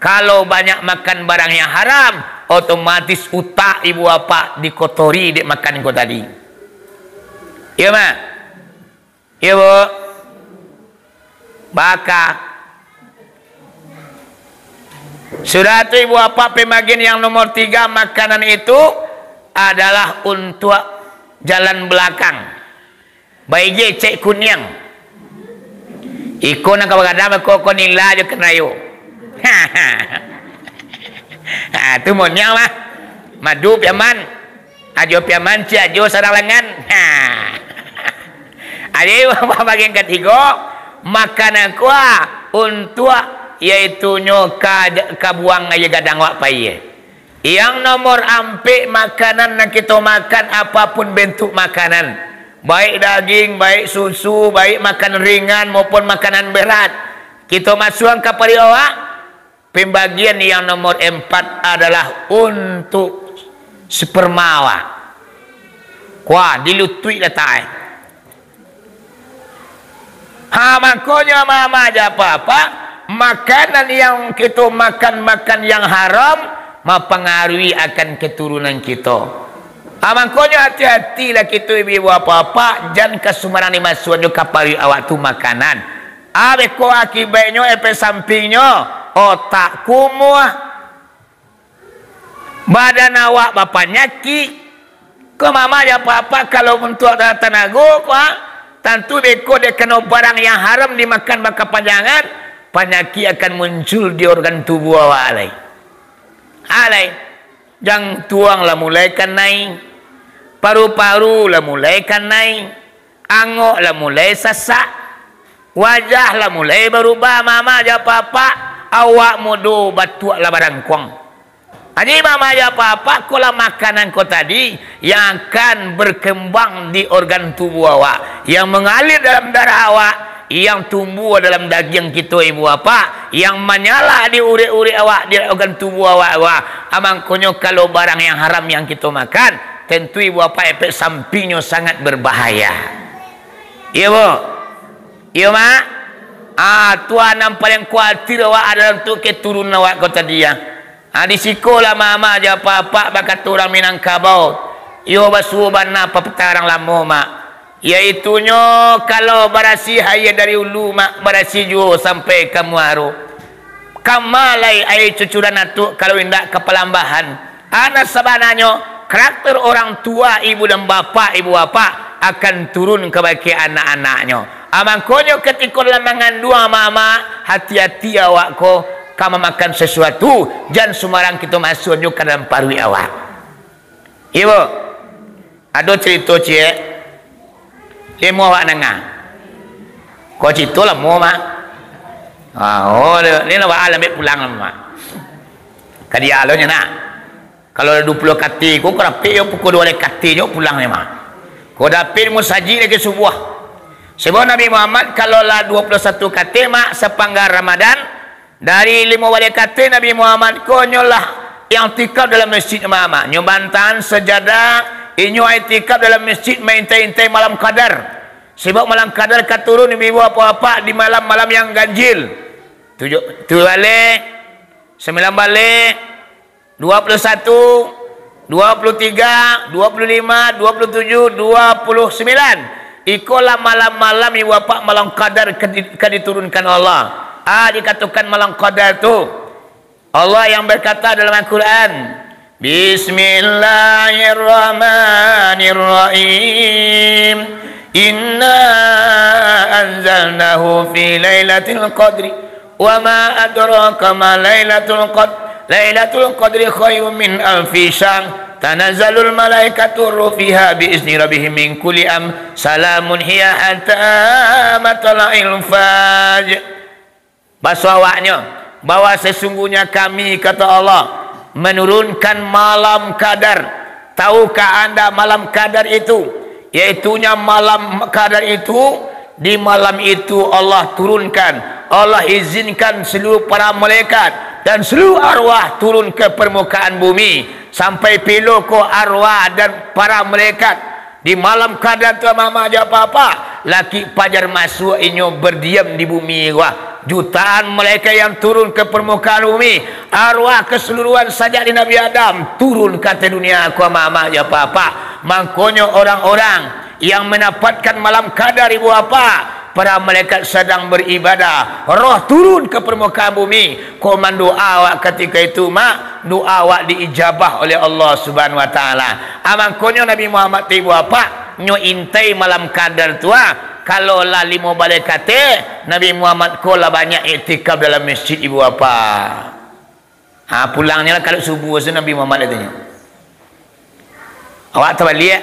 Kalau banyak makan barang yang haram, otomatis utak ibu apak dikotori dek makan ko tadi. Iyo, Mak? Iyo, Bu? Baka. Sudah tu, ibu apak, pembagian yang nomor tiga, makanan itu adalah untuk jalan belakang. Baige cek kuniang. Iko nan ka bagadang bako ko nila jo kanayo. Ha, tu moniang mah. Madu piaman. Ajo piaman, ciek ajo sarang langan. Ha. Jadi, bagian katigo, makanan kuah untuak, yaitunyo ka, ka buang aia gadang awak pai. Yang nomor ampek, makanan nan kito makan, apapun bentuk makanan, baik daging, baik susu, baik makanan ringan maupun makanan berat, kito masuakan ka paruik awak. Pembagian yang nomor empat adalah untuk sperma awak. Kuah, dilutuik latak, eh. Ha, mangkonyo, mama jo papa, makanan yang kito makan, makan yang haram, mampangaruhi akan keturunan kito. Ha, mangkonyo hati-hatilah kito, ibu-ibu, apak-apak, jan ka sumbarang dimasuakan jo ka paruik awak tu makanan. Abih ko akibatnyo, efek sampingnyo, otak kumuah, badan awak bapanyakik. Ko mama jo papa, kalau untuak tanago ko, ah, tantu beko dek kano barang yang haram dimakan bakapanjangan, panyakik akan muncul di organ tubuah awak lai. Alai, jantuang lah mulai kanai, paru-paru lah mulai kanai, angok lah mulai sasak, wajah lah mulai barubah, mama jo papa, awak mudo batuak lah barangkuang. Jadi, mama jo papa, ko lah makanan ko tadi yang akan berkembang di organ tubuh awak, yang mengalir dalam darah awak, yang tumbuah dalam dagiang kito, ibu apak, yang manyala di urik-urik awak, di organ tubuh awak, awak. Ah, mangkonyo, kalau barang yang haram yang kito makan, tantu, ibu apak, efek sampingnyo sangat berbahaya. Iyo, Bu? Iyo, Mak? Ah, tu nan paling kuatir awak adalah untuak keturunan awak ko tadi, ya. Ah, di siko lah mama jo papa bakato urang Minangkabau. Iyo, basuo bana papatah urang lamo, Mak. Yaitunyo, kalau barasiah aia dari ulu, Mak, barasiah juo sampai ka muaro. Kama lai aia cucuran atuk, kalau indak ka palambahan. Nan sabananyo, karakter orang tua ibu dan bapak, ibu bapak, akan turun kabake anak-anaknyo. Ah, mangkonyo, katiko dalam manganduang, mama, hati-hati awak ko, ka mamakan sasuatu, jan sumbarang kito masuakan jo ka dalam paruik awak. Iyo, Bu? Ado carito ciek, limo awak nanga. Ko carito lamo, Mak. Ah, oh, ni lah, Mak, ambiak pulang lah, Mak. Ka dia lo nyo, nak. Kalau lah duo puluah kate ko, ko dapek yo pukua duo baleh kate nyo pulang ni, Mak. Ko dapek di musajik lai subuah. Sabab Nabi Muhammad, kalau lah duo puluah satu kate, Mak, sapangga Ramadan, dari limo baleh kate Nabi Muhammad ko, nyo lah iktikaf dalam masjid, Mak. Nyo bantahan sajadah, inyo iktikaf dalam masjid maintai-intai malam qadar. Sabab malam qadar ka turun, ibu-ibu, apak-apak, di malam-malam yang ganjil. Tujuah, tujuah baleh, sambilan baleh, duo puluah satu, duo puluah tigo, duo puluah limo, duo puluah tujuh, duo puluah sambilan. Iko lah malam-malam, ibu apak, malam qadar ka di-, ka diturunkan Allah. Ah, dikatokan malam qadar tu, Allah yang berkata dalam Al-Quran, "Bismillahirrahmanirrahim. Inna anzalnahu fi lailatul qadri. Wa ma adraka ma lailatul qad-, Lailatul Qadri khairum min alfi syahr." Tanazzalul malaikatu ruh fiha bi izni rabbihim min kulli am, salamun hiya hatta matla'il fajr. Baso awaknyo, bahwa sesungguhnya Kami, kata Allah, menurunkan malam Qadar. Tahukah anda malam Qadar itu? Yaitunya malam Qadar itu, di malam itu Allah turunkan, Allah izinkan seluruh para malaikat dan seluruh arwah turun ke permukaan bumi. Sampai pilo ko arwah dan para malaikat di malam Qadar tu, amak-amak jo apak-apak, laki pajar masuak inyo berdiam di bumi ko. Jutaan malaikat yang turun ke permukaan bumi, arwah keseluruhan sajak di Nabi Adam turun ka ateh dunia ko, amak-amak jo apak-apak. Mangkonyo orang-orang yang mendapatkan malam Qadar, ibu apak, para malaikat sadang beribadah, roh turun ke permukaan bumi, ko mandoa awak katiko itu, mak, doa awak diijabah oleh Allah Subhanahu Wa Taala. Ah, mangkonyo Nabi Muhammad tu, ibu apak, nyo intai malam Qadar tu, ah, kalau lah limo baleh kateh, Nabi Muhammad ko lah banyak iktikaf dalam masjid, ibu apak. Ha, pulangnyo lah kalau subuh tu Nabi Muhammad katonyo. Awak tabaliak.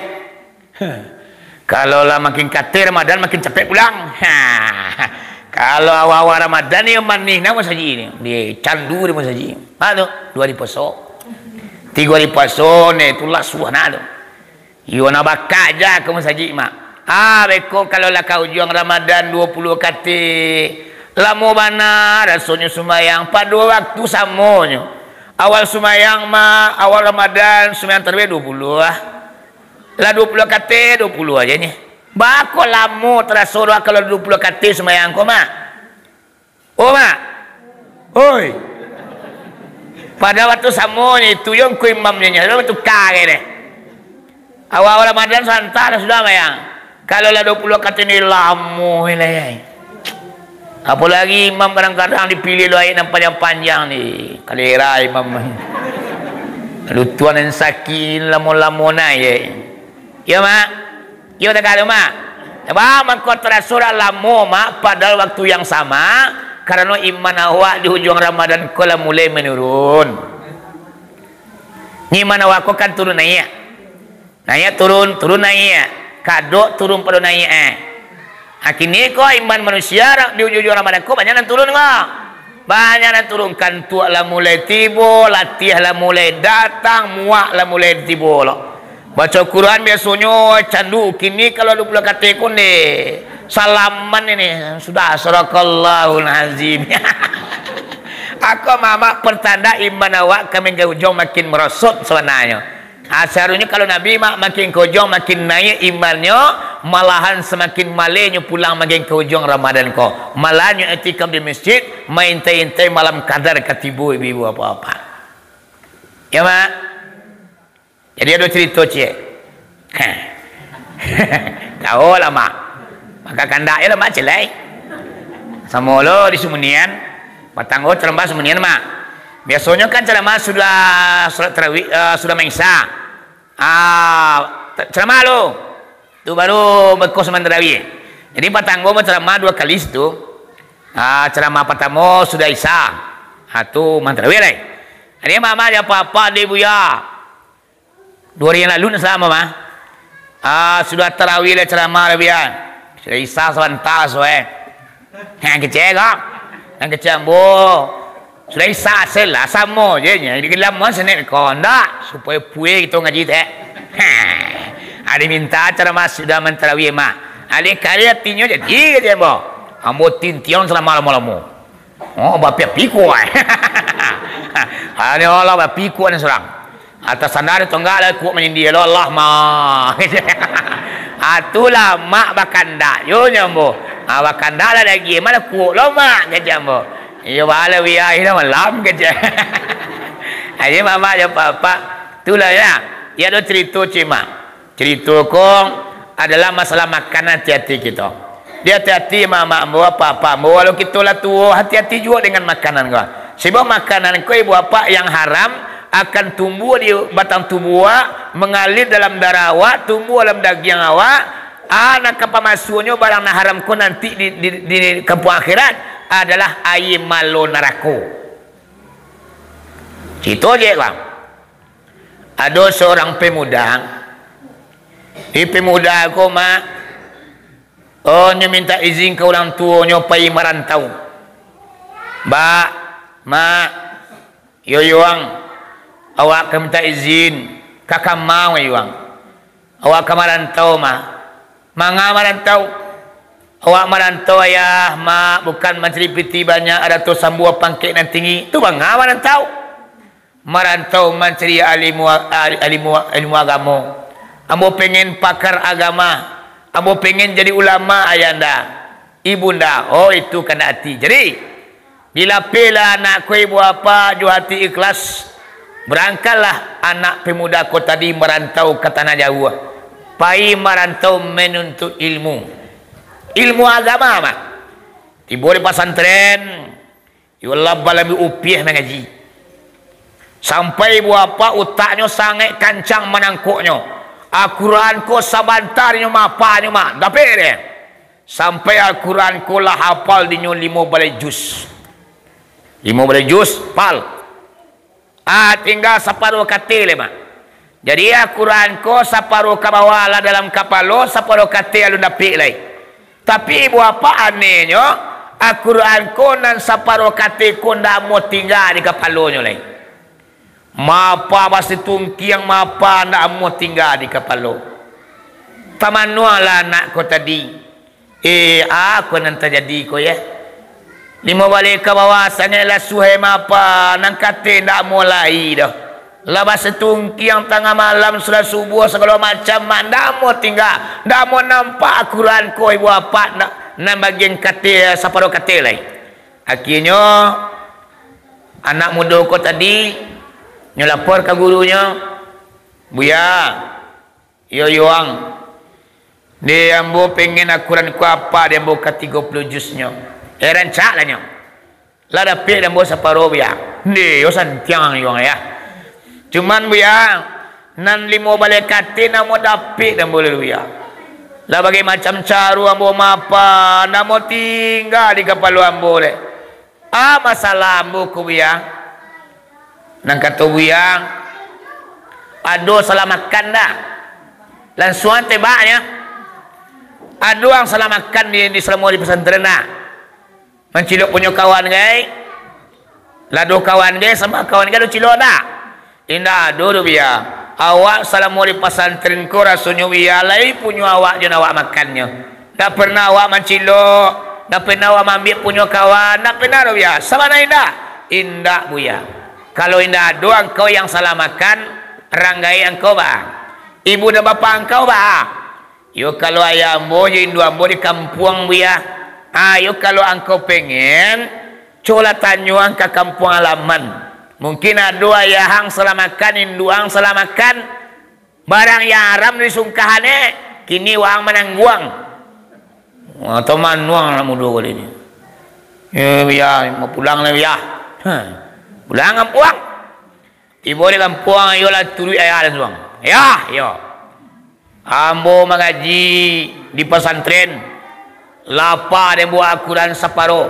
Kalau lah makin kateh Ramadan, makin capek pulang. Ha. Kalau awal-awal Ramadan ni manih nah masajik ni. Dia candu di masajik. Ha tu, dua hari puasa. Tiga hari puasa ni tu lah suah nah tu. Iyo, nak bakak ja ka masajik, mak. Ah, beko kalau lah ka ujuang Ramadan duo puluah kateh. Lamo bana rasonyo sumbayang, pado waktu samonyo. Awal sumbayang, mak, awal Ramadan sumbayang tarawih duo puluah. Lah duo puluah kateh, duo puluah aja nyo. Bako lamo taraso doh kalau duo puluah kateh sumbayang ko, mak. Oh, mak. Oi. Pada waktu samonyo itu, yo ngku imamnyo nyo, lalu tuka ke deh. Awal-awal Ramadan santa dah sudah, bayang. Kalau lah duo puluah kateh ni lamo lah, ya. Apolagi imam kadang-kadang dipilih lo ayat nan panjang-panjang ni. Kalera imam. Lutuan nan sakit lamo-lamo nai, ya. Iyo, mak. Iyo, tagak tu, mak. Ba, mangko taraso lah lamo, mak, padahal waktu yang sama, karano iman awak di ujuang Ramadan ko lah mulai manurun. Iman awak ko kan turun naiak. Naiak turun, turun naiak. Kadok turun pado naiak, eh. Ha, kini ko iman manusia ra-, di ujuang-ujuang Ramadan ko banyak nan turun ko. Banyak nan turun, kantuak lah mulai tibo, latiah lah mulai datang, muak lah mulai tibo lo. Baco Quran biasonyo candu, kini kalau duo puluah kateh ko ndeh. Salaman ini, sudah, sadaqallahul azim. Ako mamak pertanda iman awak ka makin ka ujuang makin merosot sabananyo. Ah, saharusnyo kalau Nabi mak makin ka ujuang makin naiak imannyo, malahan samakin malehnyo pulang makin ka ujuang Ramadan ko. Malahan nyo iktikaf di masjid, maintai-intai malam Qadar ka tibo, ibu-ibu, apak-apak. Ya, mak? Jadi ado carito ciek. Kawo lah, mak. Maka kandak je lah, mak, celai. Samo lo di Sumunian, patang ko ceramah Sumunian, mak. Biasonyo kan ceramah sudah salat tarawih, eh, sudah maisa. Ah, te-, ceramah lo. Tu baru beko sumbayang tarawih. Jadi patang ko baceramah duo kali situ. Ah, ceramah partamo sudah Isya. Ah, tu mah tarawih lai. Jadi, mak-mak, apak-apak, dek buya. Duo hari yang lalu nak salamo mah. Ah, sudah tarawih lah ceramah lah, buya. Sudah Isya sabanta so, eh. Nan kecek ko. Nan kecek ambo. Sudah Isya asal lah, samo je nyo. Jadi lamo senek ko, ndak? Supayo puih kito ngaji teh. Ha. Ado minta acara masjid dah mantarawi mah. Alih kali atinyo jadi, kecek ambo. Ambo tintiang salamo lamo-lamo. Oh, bapikua. Ado lah bapikua ni surang. Atas sanda di tonggak lah kuak manyindia lo Allah mah. Ah, tu lah mak bakandak yo nyo ambo. Ah, bakandak lah lagi, malah kuak lo mak, kecek ambo. Iyo, bala wiai lah malam, kecek. Aje mamak jo apak-apak. Tu lah ya. Ya ado carito ciek mak. Carito ko adalah masalah makanan, hati-hati kito. Di hati-hati mamak ambo, apak-apak ambo, walau kito lah tuo, hati-hati juo dengan makanan ko. Sabab makanan ko, ibu apak, yang haram akan tumbuah di batang tubuah awak, mangalir dalam darah awak, tumbuah dalam dagiang awak, ah, nan ka pamasuaknyo barang nan haram ko nanti di, di, di kampuang akhirat adalah aia malo narako. Carito je, bang. Ado surang pemuda, di pemuda ko, Mak, oh, nyo mintak izin ka urang tuonyo pai marantau. "Bak, Mak, yo Yuang, awak ka mintak izin, ka kama, Yuang. Awak ka marantau, Mak." "Manga marantau?" "Awak marantau, Ayah, Mak, bukan mancari pitih banyak, arato sambuah, pangkek nan tinggi. Tu manga marantau?" "Marantau mancari alimu, alimu, ilmu agamo. Ambo pengen pakar agama. Ambo pengen jadi ulama, Ayanda, Ibunda." "Oh, itu kandak ati. Jadi, dilapehlah anak ko, ibu apak, jo ati ikhlas. Barangkeklah anak pemuda ko tadi marantau ka tanah jauah, pai marantau manuntuik ilmu, ilmu agama, Mak. Tibo di pasantren, iyo lah balambi upiah mangaji. Sampai ibu apak utaknyo sangaik kancang manangkoknyo. Al-Quran ko sabanta dinyo mapahnyo, Mak. Dapek deh. Sampai Al-Quran ko lah hapal dinyo limo baleh juz. Limo baleh juz, pal. Ah, tingga saparuah kateh lai, Mak. Jadi, Al-Quran ko saparuah ka bawah lah dalam kapalo, saparuah kateh alun dapek lai. Tapi, ibu apak, anehnyo, Al-Quran ko nan saparuah kateh ko ndak amuah tingga di kapalonyo lai. Mapa basitungkiang, mapa ndak amuah tingga di kapalo. Tamanuanglah anak ko tadi. Eh, a ko nan tajadi ko, yah? Limo baleh ka bawah, sangaik lasuah, mapa nan kateh ndak amuah lai doh. Lah basitungkiang tangah malam, sudah subuah, sagalo macam, Mak, ndak amuah tingga, ndak amuah nampak Al-Quran ko, ibu apak, ndak, nan bagian kateh, saparuah kateh lai. Akhianyo, anak mudo ko tadi, nyo lapor ka gurunyo, "Buya, iyo Yuang, deh, ambo pengen Al-Quran ko apak di ambo ka tigo puluah juznyo. Eh, rancak lah nyo. Lah dapek di ambo saparuah, Buya." "Deh, yo santiang, Yuang, yah. Cuman, Buya, nan limo baleh kateh ndak amuah dapek di ambo lai, Buya. Lah bagai macam caro ambo mapa, ndak amuah tingga di kapalo ambo lai." "A masalah ambo ko, Buya?" Nan kato Buya, "Ado salah makan ndak?" Lansuang tembaknyo. "Ado ang salah makan di, di salamo di pasantren ndak? Mancilok punyo kawan gai? Lah ado kawan gai, samo kawan gai ado cilok ndak?" "Indak ado doh, Buya. Awak salamo di pasantren ko rasonyo, Buya, lai punyo awak jo nan awak makannyo. Ndak pernah awak mancilok, ndak pernah awak maambiak punyo kawan, ndak pernah doh, Buya. Sabana indak?" "Indak, Buya. Kalau indak ado angkau yang salah makan, rang gaek angkau baa? Ibu dan bapak angkau baa?" "Iyo, kalau ayah ambo jo induak ambo di kampuang, Buya. Ah, iyo, kalau angkau pengen, cubolah tanyoan ka kampuang alaman. Mungkin ado ayah ang salah makan, induak ang salah makan. Barang yang haram disungkahan, eh, kini waang manangguang." Wah, tamanuang anak mudo ko tadi. "Yo, Buya, mau pulang lah, Buya." Hah. Pulang kampuang. Tibo di kampuang, iyo lah turuik ayah lansuang. "Yah, iyo. Ambo mangaji di pasantren, lah apo den buek Al-Quran saparo.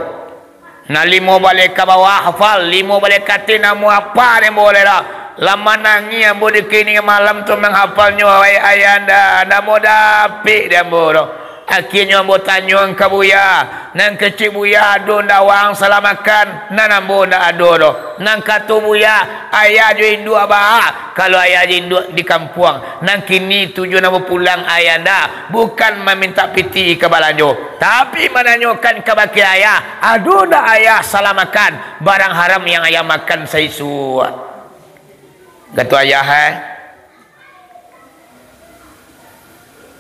Nan limo baleh ka bawah hafal, limo baleh ka ateh ndak amuah apo den buek lai doh. Lah manangih ambo di kini malam tu manghafalnyo, wahai ayahanda, ndak amuah dapek di ambo doh. Akhianyo ambo tanyoan ka Buya, nan kecek Buya ado ndak waang salah makan, nan ambo ndak ado doh. Nan kato Buya, ayah jo induak baa? Kalau ayah jo induak di kampuang, nan kini tujuan ambo pulang ayahanda, bukan mamintak pitih ka balanjo, tapi mananyokan kabake ayah, ado ndak ayah salah makan barang haram yang ayah makan saisuak." Kato ayah, eh.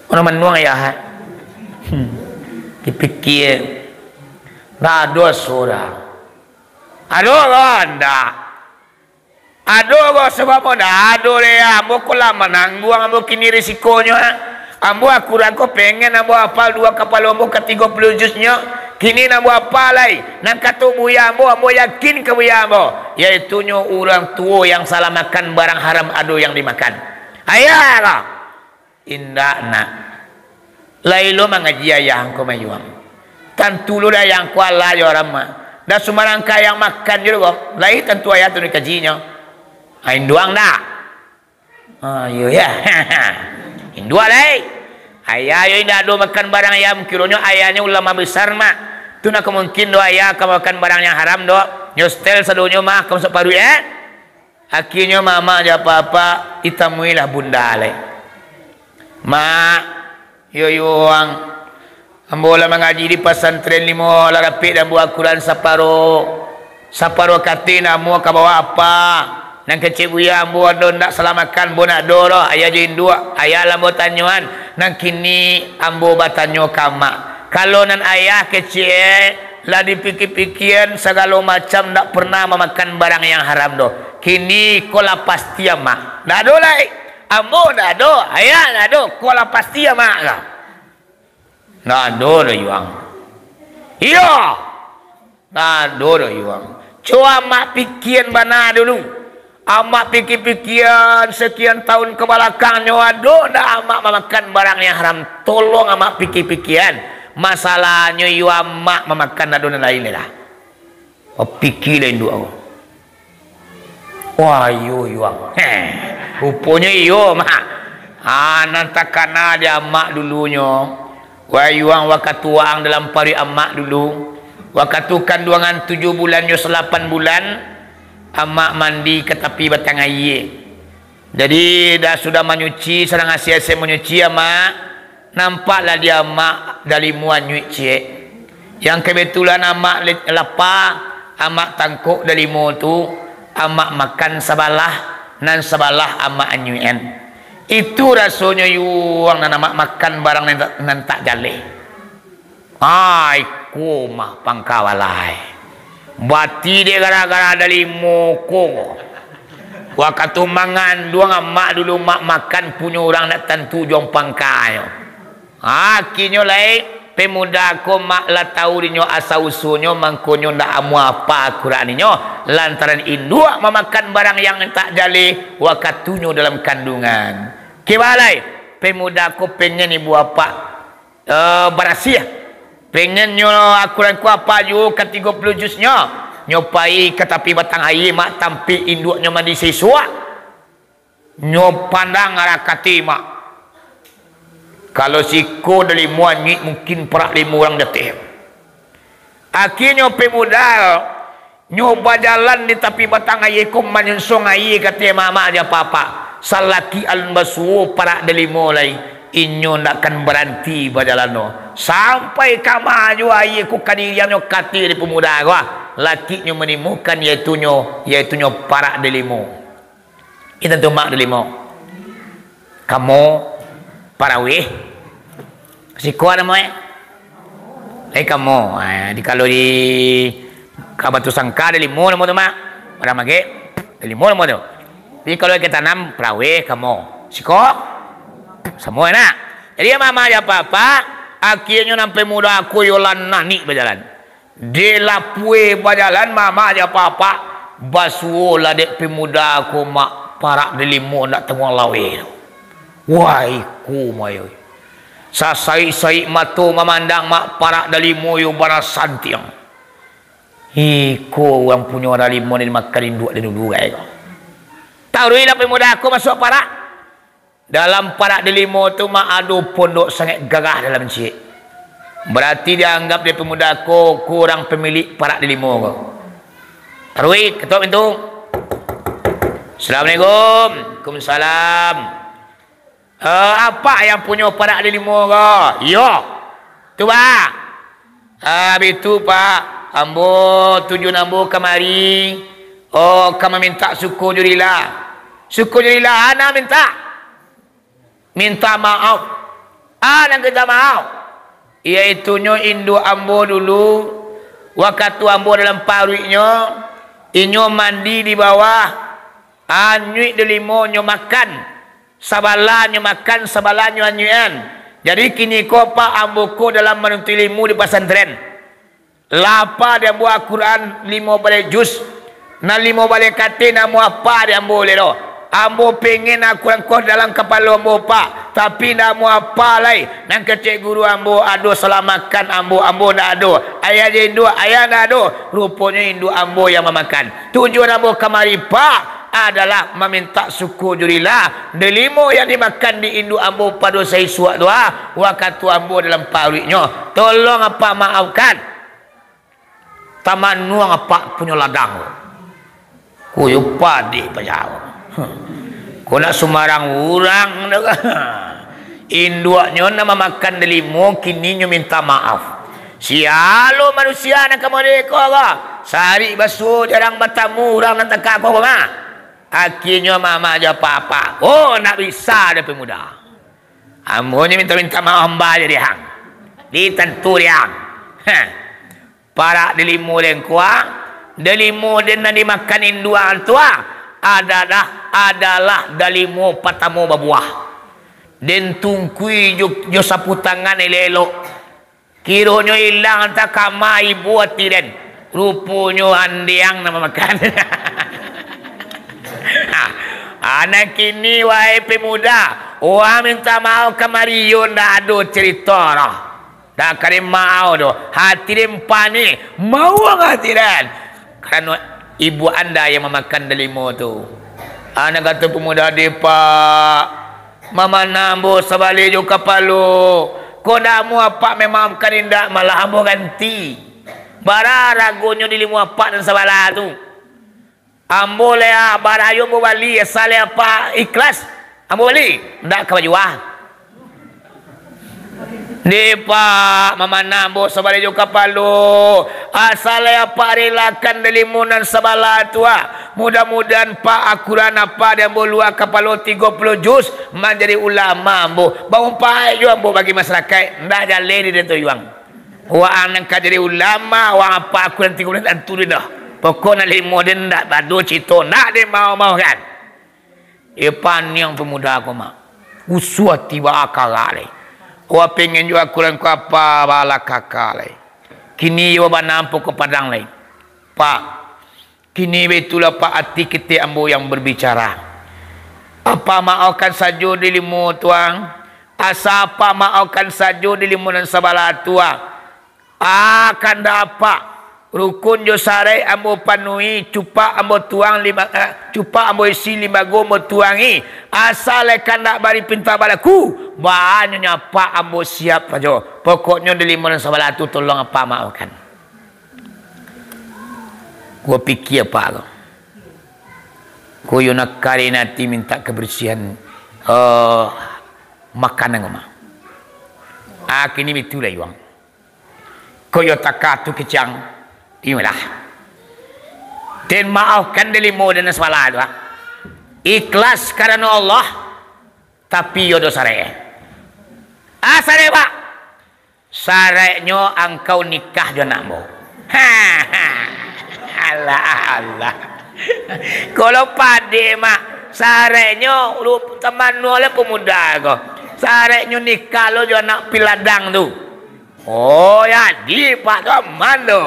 Urang manuang ayah, eh. Hmm. Dipikia, ndak ado surang. Ado ko ndak? Ado ko, sabab ambo ndak ado doh, ambo ko lah manangguang ambo kini risikonyo, ah. Ambo Al-Quran ko pengen ambo hafal duo kapalo ambo ka tigo puluah juznyo, kini ndak ambo hafal lai. Nan kato Buya ambo, ambo yakin ka Buya ambo, yaitunyo urang tuo yang salah makan barang haram ado yang dimakan. Ayah lah. Indak, nak. Lai lo mangaji ayah angko mayuang. Tantu lo dek ayah angko alah jo haram mah. Ndak sumbarang ka ayah makan jo doh ko. Lai tantu ayah tu dikajinyo. Ai, induang ndak? Ah, iyo, ya. Induak lai. Ayah yo indak ado makan barang yang, kironyo ayahnyo ulama besar, Mak. Tu ndak ka mungkin doh ayah ka makan barang yang haram doh. Nyo setel sadonyo, Mak, ka masuak paruik, eh. Akhirnyo mamak jo apak-apak ditamuilah bunda lai. Mak, yo, Yuang, ambo lah mangaji di pasantren limo, lah dapek dek ambo Al-Quran saparo. Saparo katin ambo ka bawa apa. Nan kecek buya ambo ado ndak salah makan, ambo ndak ado doh, ayah jo induak. Ayah lah ambo tanyoan, nan kini ambo batanyo ka amak. Kalau nan ayah kecek, lah dipikia-pikian sagalo macam, ndak pernah mamakan barang yang haram doh. Kini ko lah pasti amak. Ndak ado lai. Ambo ndak ado, ayah ndak ado, ko lah pasti amak lah. Ndak ado doh, Yuang. Iyo. Ndak ado doh, Yuang. Cubo amak pikian bana dulu. Amak pikia-pikian sekian tahun ka balakangnyo, ado ndak amak mamakan barang yang haram? Tolong amak pikia-pikian. Masalahnyo iyo amak mamakan, ado nan lain lai lah. Pikia lah induak ko. Wah, iyo, Yuang. Heh, ruponyo iyo, Mak. Ah, nan takana di amak dulunyo. Wah, Yuang, wakatu waang dalam paruik amak dulu. Wakatu kanduangan tujuah bulan jo salapan bulan, amak mandi ka tapi batang aia. Jadi, dah sudah manyuci, sadang asie-asie manyuci, amak, nampaklah di amak dalimo anyuik ciek. Yang kebetulan amak le-, lapa, amak tangkok dalimo tu, amak makan sabalah, nan sabalah amak anyuikan. Itu rasonyo, Yuang, nan amak makan barang nan tak, nan tak jaleh. Ai, ko mah pangka balai. Bati dek gara-gara dalimo ko. Wakatu manganduang amak dulu, mak makan punyo urang ndak tantu juo pangkanyo. Akhirnyo lai, pemuda ko mak lah tau dinyo asa usulnyo, mangkonyo ndak amuah apa Quran inyo, lantaran induak mamakan barang yang tak jaleh wakatunyo dalam kanduangan. Kibalai, pemuda ko pengen ibu apak eh, barasiah. Pengennyo Al-Quran ko apa juo ka tigo puluah juz nyo. Nyo pai ka tapi batang aia, mak, tampek induaknyo mandi sisuak. Nyo pandang arah kato, mak. Kalau siko dalimo anyuik, mungkin parak limo urang jateh. Akhirnyo pemuda nyo bajalan di tapi batang aia ko, manyunsong aia, kato mamak jo apak-apak. Salakik alun basuo parak dalimo lai, inyo ndak akan baranti bajalan doh. Sampai ka ma juo aia ko kadiriannyo, kato di pemuda ko, ah, lakiknyo manimokan, yaitunyo, yaitunyo parak dalimo. Itu tu mak dalimo. Kamo, paraweh. Siko namo e? Eh, kamo. Ah, di, kalau di ka Batu Sangka dalimo namo tu, mak. Padang Magek dalimo namo tu. Tapi kalau ka Tanam, paraweh, kamo. Siko, samo nak. Jadi, mama jo apak-apak, akhirnyo nan pemuda ko yo lah nanik bajalan. Dek lapue bajalan, mama jo apak-apak, basuo lah dek pemuda ko, mak, parak dalimo ndak tangguang laweh tu. Wah, iko mayo. Sasaik-saik mato mamandang, mak, parak dalimo yo bana santiang. Iko urang punyo dalimo nan dimakan induak den dulu, gai ko. Taruihlah pemuda ko masuak parak. Dalam parak dalimo tu, mak, ado pondok sangaik gagah dalam ciek. Barati dianggap dek pemuda ko, ko urang pamilik parak dalimo ko. Taruih, ketok pintu. Assalamualaikum. Waalaikumsalam. Eh, apak yang punyo parak dalimo ko? Iyo. Tu, Pak. Ah, bitu, Pak. Ambo, tujuan ambo kamari, oh, ka mamintak syukur jo rila. Syukur jo rila, a nan mintak? Mintak maaf. A nan mintak maaf? Yaitunyo induak ambo dulu, wakatu ambo dalam paruiknyo, inyo mandi di bawah, anyuik dalimo nyo makan. Sabalah nyo makan, sabalah nyo anyuikan. Jadi, kini ko, Pak, ambo ko dalam manuntuik ilmu di pasantren. Lah apa di ambo Al-Quran limo baleh juz. Nan limo baleh katin ndak amuah apa di ambo lai doh. Ambo pengen Al-Quran ko dalam kapalo ambo, Pak. Tapi ndak amuah apa lai. Nan kecek guru ambo ado salah makan ambo, ambo ndak ado. Ayah jo induak, ayah ndak ado. Ruponyo induak ambo yang mamakan. Tujuan ambo kamari, Pak, adalah mamintak syukur jo rila, delimo yang dimakan di induak ambo pado saisuak tu, ah, wakatu ambo dalam paruiknyo. Tolong apak maafkan. Tamanuang apak punyo ladang ko. Ko yo padeh paja. Ko nak sumbarang urang. Induaknyo nan mamakan delimo, kini nyo minta maaf. Sia lo manusia nan ka model ko ko? Sarik basuo jarang batamu urang nan takah ko ko mah. Akienyo mamak jo apak-apak. Oh, ndak bisa dek pemuda. Ambo nyo minta-minta maaf hamba jo dihang. Ditantu dihang. Heh. Parak delimo den ko, ah, delimo den nan dimakan induak tu, ah, adalah, adalah delimo patamo babuah. Den tungkui jo, jo sapu tangan elok-elok. Kironyo ilang antah kama ibo ati den. Ruponyo andiang nan mamakan. Ah, nan kini, wahai pemuda, urang minta maaf kamari yo ndak ado carito doh. Dak ka den maaf doh, hati den panih, mauang hati den. Karano ibu anda yang mamakan delimo tu. Anak kata pemuda, "Deh, Pak, mamanah ambo sabaleh jo kapalo. Kok ndak amuah Apak mamaafkan indak, malah ambo ganti. Bara aragonyo delimo Apak nan sabalah tu?" Ambo lah barayo ambo bali, asa lah Apak ikhlas, ambo bali, ndak ka bajua. Deh, Pak, mamanah ambo sabaleh jo kapalo, asa lah Apak relakan delimo nan sabalah tu, ah. Mudah-mudahan, Pak, akuran Apak di ambo lua kapalo tigo puluah juz, manjadi ulama ambo. Baumpaik jo ambo bagi masyarakaik, ndak jaleh di den tu, Yuang. Waang nan ka jadi ulama, waang Apak akuran tigo puluah tantu di dah. Pokok nan limo den ndak bado cito, ndak den mau-mau kan. Eh, paniang pemuda ko, Mak. Usuah tiba akara lai. Wa pengen jo akuran ko apa bala kaka lai. Kini yo banampo ko padang lai. Pak, Kini baitulah, Pak, ati ketek ambo yang berbicara. Apak maohkan sajo di limo tuang, asa Apak maohkan sajo di limo nan sabalah tuang. Ah, kandak Apak, rukun jo saraik ambo panuhi, cupak ambo tuang lima, eh, cupak ambo isi, limbago ambo tuangi, asa lai kandak bari pinta balaku, baa nyo Apak ambo siap sajo. Pokoknyo di limo nan sabalah tu tolong Apak maohkan. Ko pikia Apak ko. Ko yo nak karin ati mintak kabarasiahan, eh, makanan ko mah. Ah, kini bitulah Yuang. Ko yo taka tu kicang, terimalah. Den maohkan di limo den nan sabalah tu, ah. Ikhlas karano Allah, tapi yo dosa reh. Ah, saraik, Pak. Saraiknyo angkau nikah jo anak ambo. Alah, alah. Kalau padeh, Mak, saraiknyo lu-, tamano lah pemuda ko. Saraiknyo nikah lo jo anak piladang tu. Oh, jadi Pak tu aman tu.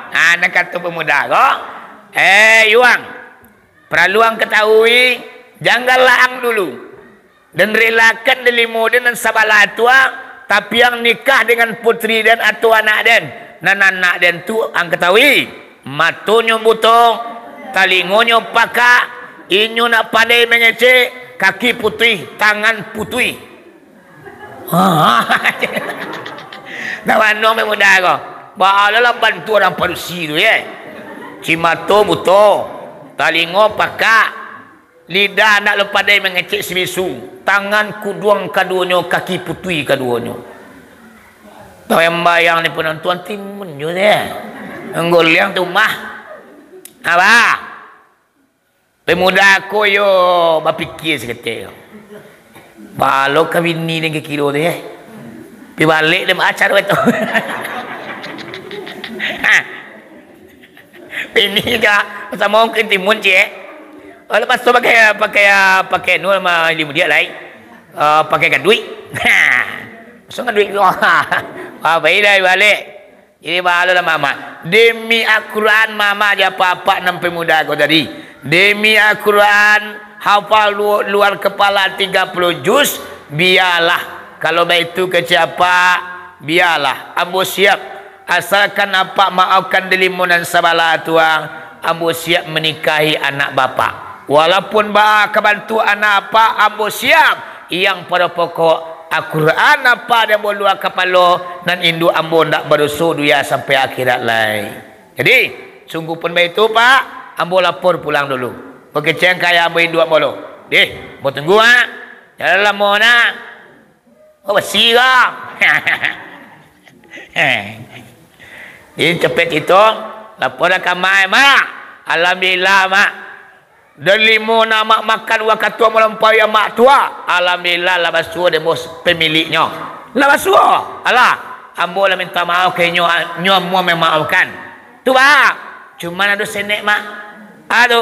Ha, nan kato pemuda ko, "Eh, Yuang, paralu ang katahui, janganlah ang dulu." Den relakan di limo den nan sabalah tu, ah, tapi ang nikah dengan putri den atau anak den. Nan anak den tu ang katahui, matonyo buto, talingonyo pakak, inyo ndak pandai mangecek, kaki putuih, tangan putuih. Ndak manuang pemuda ko. Baa lah bantu urang padusi tu, ye. Cimato buto, talingo pakak, lidah ndak lo pandai mangecek sibisu, tangan kuduang kaduonyo, kaki putuih kaduonyo. Bayang-bayang ni panonton timun jo deh. Nggoliang tu mah. Apa? Pemuda ko yo bapikia saketek. Baa lo ka bini den kiro tu, eh. Pi balek den acar tu. Ha. Bini ka samo mungkin timun, cek. Oh, lepas tu pakai, pakai, pakai nu mah limu dia lai. Ah, pakai gaduik. Ha. Langsung gaduik. Ah, pai lah balik. Jadi, baa lo lah, Mamak. Demi Al-Quran, Mamak jo apak-apak nan pemuda ko tadi. Demi Al-Quran, hafal lu-, luar kepala tiga puluh juz, bialah. Kalau baitu kecek apak, bialah. Ambo siap. Asalkan apak maafkan di limo nan sabalah tuang, ambo siap menikahi anak bapak. Walaupun baa ka bantuak anak apak, ambo siap. Yang pado pokok, Al-Quran apak di ambo lua kapalo, nan induak ambo ndak badoso dunia sampai akhirat lai. Jadi, sungguahpun baitu, Pak, ambo lapor pulang dulu. Bakecek ka ayah ambo induak ambo lo. Dih, ambo tunggu, ha. Jan lamo, nah. Oh, basi ko. Jadi, capek cito, lapor lah ka Mak, eh, Mak. Alhamdulillah, Mak. Dalimo nan Amak makan wakatu ambo lampaui Amak tu, ah. Alhamdulillah, lah basuo dek bos pemiliknyo. Lah basuo. Alah, ambo lah minta maaf ka inyo, nyo amuah mamaafkan. Tu, Pak. Cuman ado senek, Mak. Ado.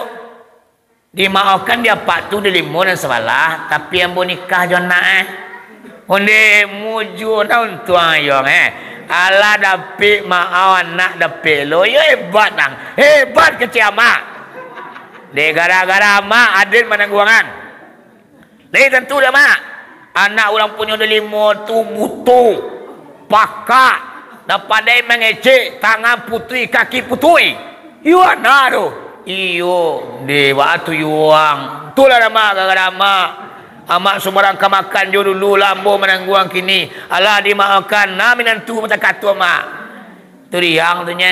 Dimaafkan di apak tu dalimo nan sabalah, tapi ambo nikah jo anak, eh. Onde mujua nah untuang ayong, eh. Alah dapek maaf anak dapek lo, yo hebat nang. Hebat kecek Amak. Dek gara-gara Amak, aden manangguangan. Lai tantu dak, Mak? Anak urang punyo dalimo tu buto, pakak, nan pandai mangecek, tangan putuih, kaki putuih. Iyo, anak tu. Iyo, deh, baa tu yuang. Itulah dah, Mak, gara-gara Amak. Amak sumbarang ka makan jo dulu lah, ambo manangguang kini. Alah dimaafkan, nah minantu macam katu, Mak. Tu riang tu nye.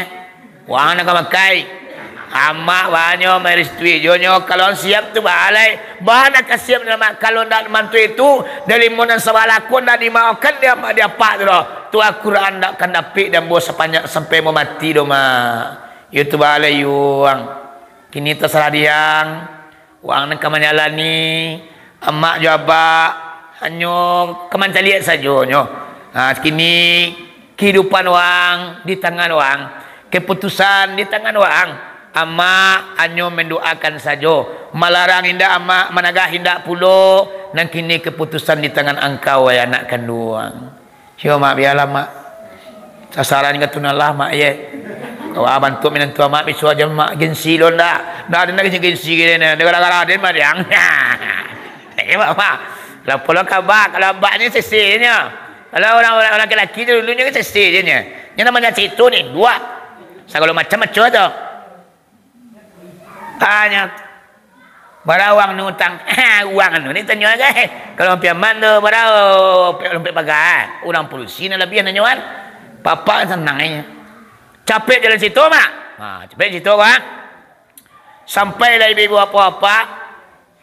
Wang nak ka makai. Amak banyo maristui jo nyo. Kalau siap tu balai. Ba nak ka siap nyo, Mak. Kalau ndak mantu itu, dari munan sabalako ndak dimaafkan di amak, di apak tu doh. Tu Al-Quran ndak kan dapik di ambo sapanjang sampai ambo mati doh, Mak. Yo tu balai, Yuang. Kini tasarah diang. Wang nan ka manjalani, amak jo abak hanyo ka mancaliak sajo nyo. Ha, kini kahidupan wang di tangan wang, kaputusan di tangan wang. Amak hanyo mandoakan sajo. Malarang indak amak, managah indak pulo. Nan kini kaputusan di tangan angkau, wahai anak kanduang. Yo, Mak, bialah, Mak. Sasaran ka tu nan lah, Mak, ye. Kalau bantuak minantu Amak, bisuak ajo, Mak, gengsi lo ndak? Ndak ado ndak gengsi-gengsi gini, ndak gara-gara aden, Mak, diang. Eh, Mak, Mak. Lah, pulo ka abak, kalau abaknyo sese je nyo. Kalau urang, urang, urang laki-laki tu dulunyo kan sese je nyo. Nyo namonyo cito ni, buak. Sagalo macam-macam tu. Tanyo, "Bara wang anu utang?" "Wang anu ni tanyo agai. Kalau Piaman tu, bara lompek paga?" Urang padusi nan labiah nanyoan. Bapak sanang aja. Capek jalan situ, Mak. Ha, capek situ, Bang. Sampailah ibu-ibu bapak-bapak,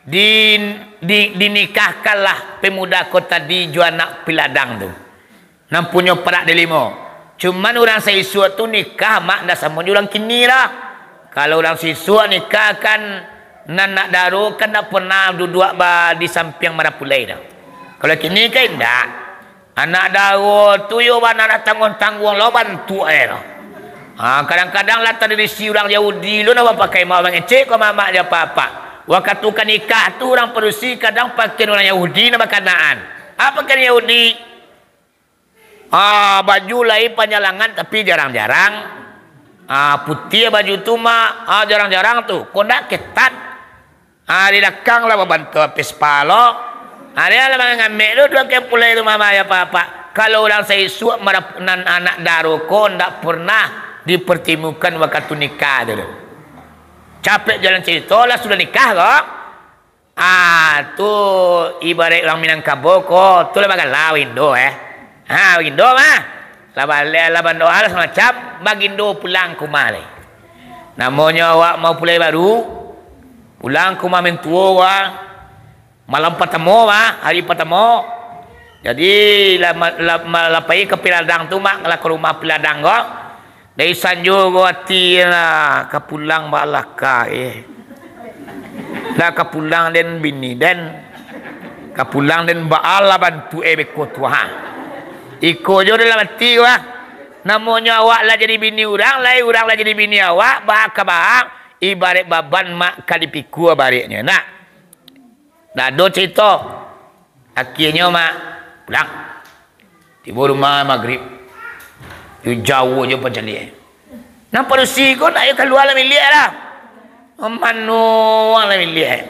di, di, dinikahkanlah pemuda ko tadi jo anak piladang tu. Nan punyo parak dalimo. Cuman urang saisuak tu nikah, Mak, ndak samo jo urang kini lah. Kalau urang saisuak nikah kan, nan anak daro kan ndak pernah duduak ba, di sampiang marapulai tu. Kalau kini kan indak. Anak daro tu yo bana ndak tangguang-tangguang lo bantuak e tu. Ha, kadang-kadang lah tradisi urang Yahudi lo nan bapakai, Mak, mangecek ko mamak jo apak-apak. Wakatu ka nikah tu urang padusi kadang pakaian urang Yahudi nan bakanaan. Apo pakaian Yahudi? Ah, baju lai panjalangan, tapi jarang-jarang. Ah, putiah baju tu, Mak, ah, jarang-jarang tu. Kok ndak ketat. Ah, di lakang lah babantu lapeh sapalo. Ah, dia lah mangamek tu, tu akan pulai tu, Mak, Mak, yo apak-apak. Kalau urang saisuak marap-, nan anak daro ko ndak pernah dipertemukan wakatu nikah tu. Capek jalan carito lah sudah nikah ko. Ah, tu ibarat urang Minangkabau ko, tu lah bagala bagindo, eh. Ha, bagindo mah. Lah baleh, lah bandoa lah samacam, bagindo pulang ka umah lai. Namonyo awak mau pulai baru, pulang ka umah mintuo, wah. Malam patamo, wah, hari patamo. Jadi, lah ma-, lah ma-, lah pai ka piladang tu, Mak, lah ka rumah piladang ko. Dari sanjo ko ati lah, ka pulang baalaka, eh. Lah ka pulang den bini den. Ka pulang den baalah bantuak e beko tu, ha. Iko jo dalam ati ko, ha. Namonyo awak lah jadi bini urang, lai urang lah jadi bini awak, baa ka baa, ibarat baban, Mak, ka dipikua bareknyo, nak. Dah ado carito. Akhianyo, Mak, pulang. Tibo rumah magrib. Yo jauah jo pancaliak. Nan padusi ko ndak yo kalua lah miliak lah. Mano lah miliak.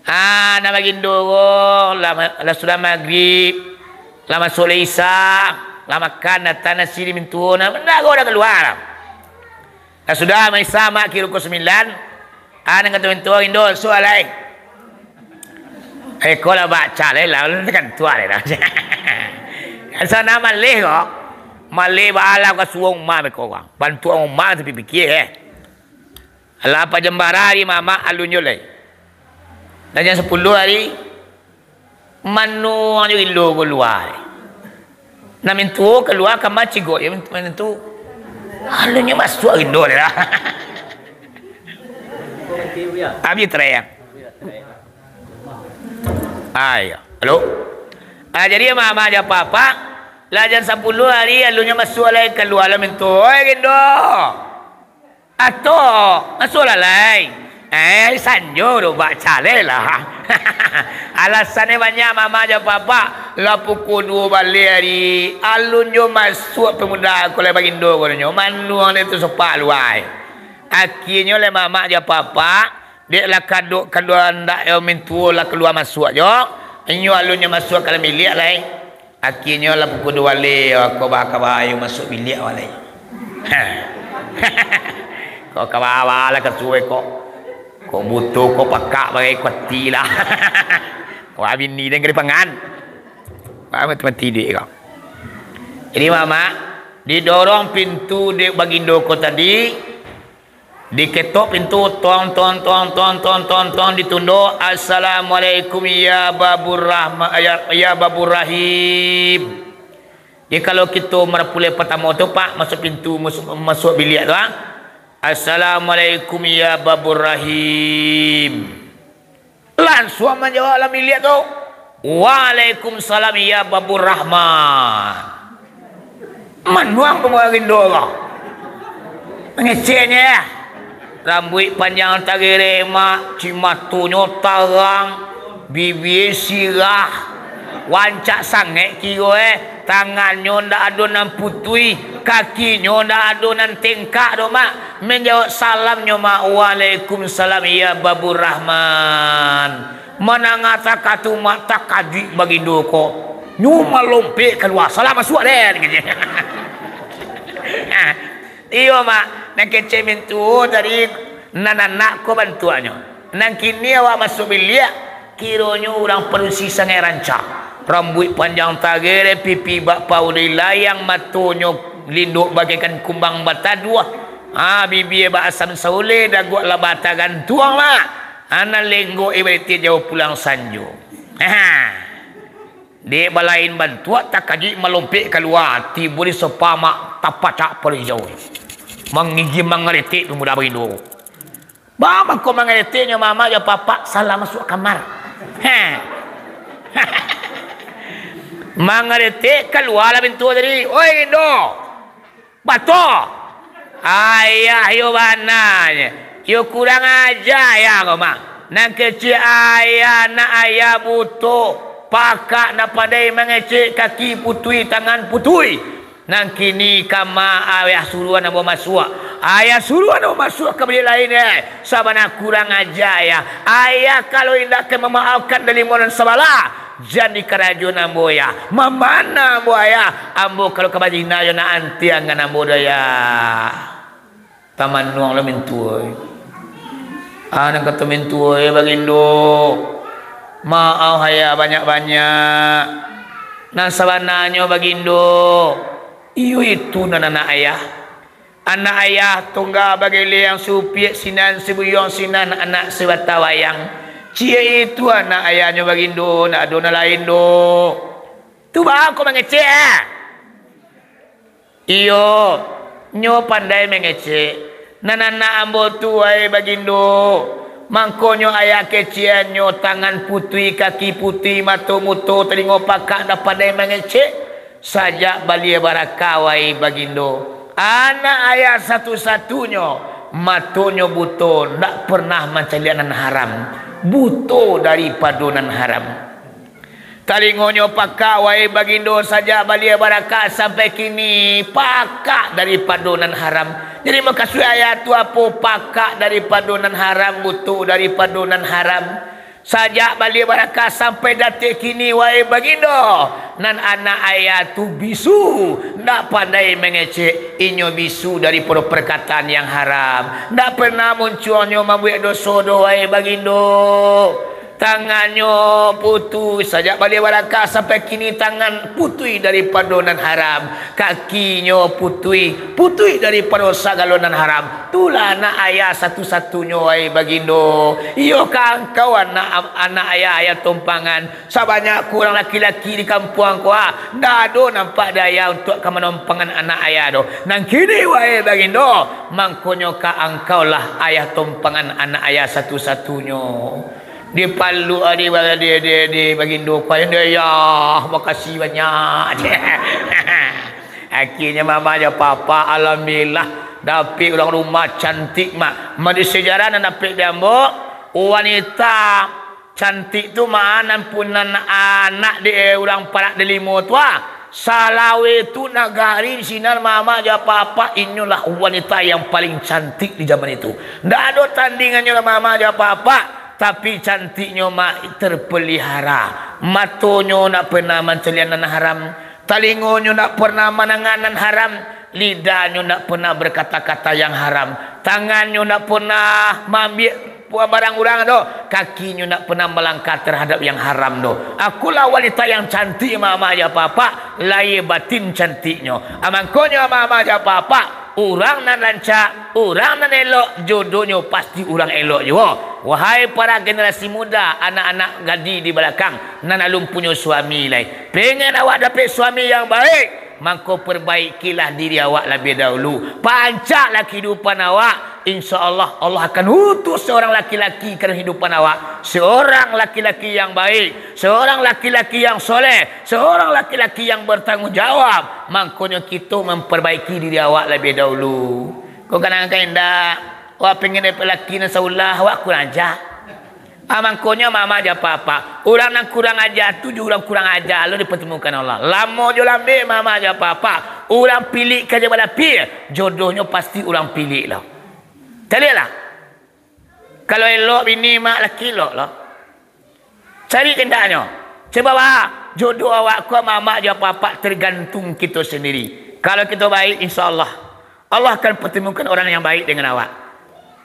Ah, nan bagindo ko lah ma-, lah sudah magrib, lah masuak lah isya, lah makan, datang nasi di mintuo, nah, bana ko dah kalua lah. Lah sudah maisa, Mak, kiro pukua sambilan, Ah, nan kato mintuo, Indo, suah lai. Eh, ko lah baca lai lah, ulun kan tuak lai lah. Asa nak maleh ko. Maleh baalah ka suruah umah beko ko. Bantuak umah tu pikia, eh. Alah, pajam bara ari mamak alun jo lai. Dah jam sapuluah ari. Manuang jo Indo kalua. Nan mintuo kalua kama cigok jo mintuo. Alunnyo masuak Indo lah. Abih tarang. Ayo. Halo. Ah, jadi mama jo papa, lah jam sapuluah ari alunnyo masuak lai kalua lah mintuo. Oi, Indo. Ato, masuaklah lai. Eh, sanjo do bak calai lah. Alasannyo banyak mamak jo papak. Lah pukua duo baleh ari, alun jo masuak pamuda ko lai bagindo ko nyo. Manuang dek tu sopak luai. Akienyo lai mamak jo papak, dek lah kadok kalua ndak yo mintuo lah kalua masuak jo. Inyo alun jo masuak ka dalam biliak lai. Akienyo lah pukua duo baleh, ako bakaba ayo masuak biliak awak lai. Ko kaba-kaba lah kasuai ko. Ko buto ko pakak bagai kuati lah. Wah, bini den kali pangan. Wah, mati-mati duit ko. Jadi, mamak, didorong pintu dek bagindo ko tadi, diketok pintu, tong, tong, tong, tong, tong, tong, tong, ditundo, "Assalamualaikum ya Babur Rahma-, ya, ya Babur Rahim." Jadi, kalau kito marapulai partamo tu, Pak, masuak pintu, masuak, masuak biliak tu, ah. "Assalamualaikum ya Babur Rahim." Lansuang manjawab dalam biliak tu, "Waalaikumsalam ya Babur Rahman." Manuang pamuda bagindo ko. Mangeceknyo, ya. Rambuik panjang tagerek, Mak, cimatonyo tarang, bibia sirah, rancak sangaik kiro, eh. Tangannyo ndak ado nan putuih, kakinyo ndak ado nan tengkak doh, Mak. Manjawab salamnyo, Mak, "Waalaikumsalam, ya Babur Rahman." Mandanga takah tu, Mak, takajuik bagindo ko. Nyo malompek kalua, "Salam masuak, den!" Iyo, Mak, nan kecek mintuo tadi, nan anak ko bantuaknyo. Nan kini awak masuak biliak, kironyo urang padusi sangaik rancak. Rambuik panjang tagerek, pipi bak paudai layang, matonyo lindok bagaikan kumbang bataduah. Ha, bibia bak asam sauleh, daguak lah batagantuang, Mak. Ha, nan lenggok ibarat jauah pulang sanjo. Ha. Dek balain bantuak, takajuik malompek kalua, tibo di sofa, Mak, tapacak paruik jauah. Mangigi mangaretek pamuda bagindo. Ba mako mangareteknyo mamak jo papak salah masuak kamar. Heh. Mangaretek kalua lah pintu tadi. "Oi, Indo!" "Batua! Ayah yo bana nyo. Yo kurang aja ayah ko, Mak. Nan kecek ayah, anak ayah buto, pakak ndak pandai mangecek, kaki putuih, tangan putuih. Nan kini kama ayah suruahan ambo masuak. Ayah suruahan ambo masuak ka biliak lain, eh. Sabana kurang aja ayah. Ayah kalau indak ka mamaafkan dalimo nan sabalah, jan dikarajoan ambo, Ayah. Mamana ambo, Ayah. Ambo kalau ka bazina, yo nak antiangan ambo doh, Ayah." Tamanuang lo mintuo, eh. Ah, nan kato mintuo, eh, bagindo. Maaf, Ayah, banyak-banyak. Nan sabananyo bagindo, iyo itu nan anak ayah. Anak ayah tungga bageliang, supiak sinan, sibuyuang sinan, anak sibatang wayang. Ciek itu anak ayahnyo bagindo, ndak ado nan lain doh. Tu baa kok mangecek, ah? Iyo, nyo pandai mangecek. Nan anak ambo tu, wahai bagindo, mangkonyo ayah kecekan nyo, tangan putuih, kaki putuih, mato muto, talingo pakak, ndak pandai mangecek. Sajak balia baraka, wahai bagindo, anak ayah satu-satunyo, matonyo buto, ndak pernah mancaliak nan haram, buto daripado nan haram. Talingonyo pakak, wahai bagindo, sajak balia baraka sampai kini, pakak daripado nan haram. Jadi, mukasuik ayah tu apo? Pakak daripado nan haram, buto daripado nan haram. Sajak baliak barakah sampai datik kini, wahai bagindo, nan anak ayah tu bisu, ndak pandai mangecek, inyo bisu daripado parkataan yang haram, ndak pernah muncuangnyo mambuek doso doh, wahai bagindo. Tangannyo putuih, sajak baliak barakah sampai kini tangan putuih daripado nan haram, kakinyo putuih, putuih daripado sagalo nan haram. Tulah anak ayah satu-satunyo, wahai bagindo. Iyo ka angkau anak, anak ayah, ayah tompangan. Sabanyak ko urang laki-laki di kampuang ko, ah, ndak ado nampak di ayah untuak ka manompangkan anak ayah doh. Nan kini, wahai bagindo, mangkonyo ka angkaulah ayah tompangan anak ayah satu-satunyo. Dipaluk, ah, di, di, di, di bagindo ko, ayah, makasih banyak. Akhirnyo mama jo papa, alhamdulillah, dapek urang rumah cantik, Mak. Mah di sejarah nan dapek di ambo, wanita cantik tu, Mak, nan punan anak di, eh, urang parak di limo tu, ah. Salaweh tu nagari sinan, mama jo papa, inyolah wanita yang paling cantik di zaman itu. Ndak ado tandingannyo lah, mama jo papa. Tapi cantiknyo, Mak, terpelihara. Matonyo ndak pernah mancaliak nan haram. Talingonyo ndak pernah mandanga nan haram, lidahnyo ndak pernah berkata-kata yang haram, tangannyo ndak pernah maambiak barang urang doh, kakinyo ndak pernah malangkah terhadap yang haram doh. Akulah wanita yang cantik, mama jo papa, lahia batin cantiknyo. Amangkonyo, mama jo papa, urang nan rancak, urang nan elok, jodohnyo pasti urang elok juo. Wahai para generasi muda, anak-anak gadih di balakang, nan alun punyo suami lai. Pengen awak dapek suami yang baik, mangko perbaikilah diri awak labiah dahulu. Pancaklah kehidupan awak. Insya Allah, Allah akan utus seorang laki-laki ka dalam kehidupan awak. Seorang laki-laki yang baik, seorang laki-laki yang soleh, seorang laki-laki yang bertanggung jawab. Mangkonyo kito memperbaiki diri awak labiah dahulu. Kok kadang-kadang indak, awak pengen dapek laki nan saulah, awak kurang aja. Ah, mangkonyo mama jo papa, urang nan kurang aja tu jo urang kurang aja lo dipertemukan Allah. Lamo jo lambek, mama jo papa, urang pilik ka jo balapia, jodohnyo pasti urang pilik lo. Caliaklah. Kalau elok bini, Mak, laki elok lo. Cari kendaknyo. Sebab, ah, jodoh awak ko, mama jo papa, tergantung kito sendiri. Kalau kito baik, insya Allah, Allah akan pertemukan orang yang baik dengan awak.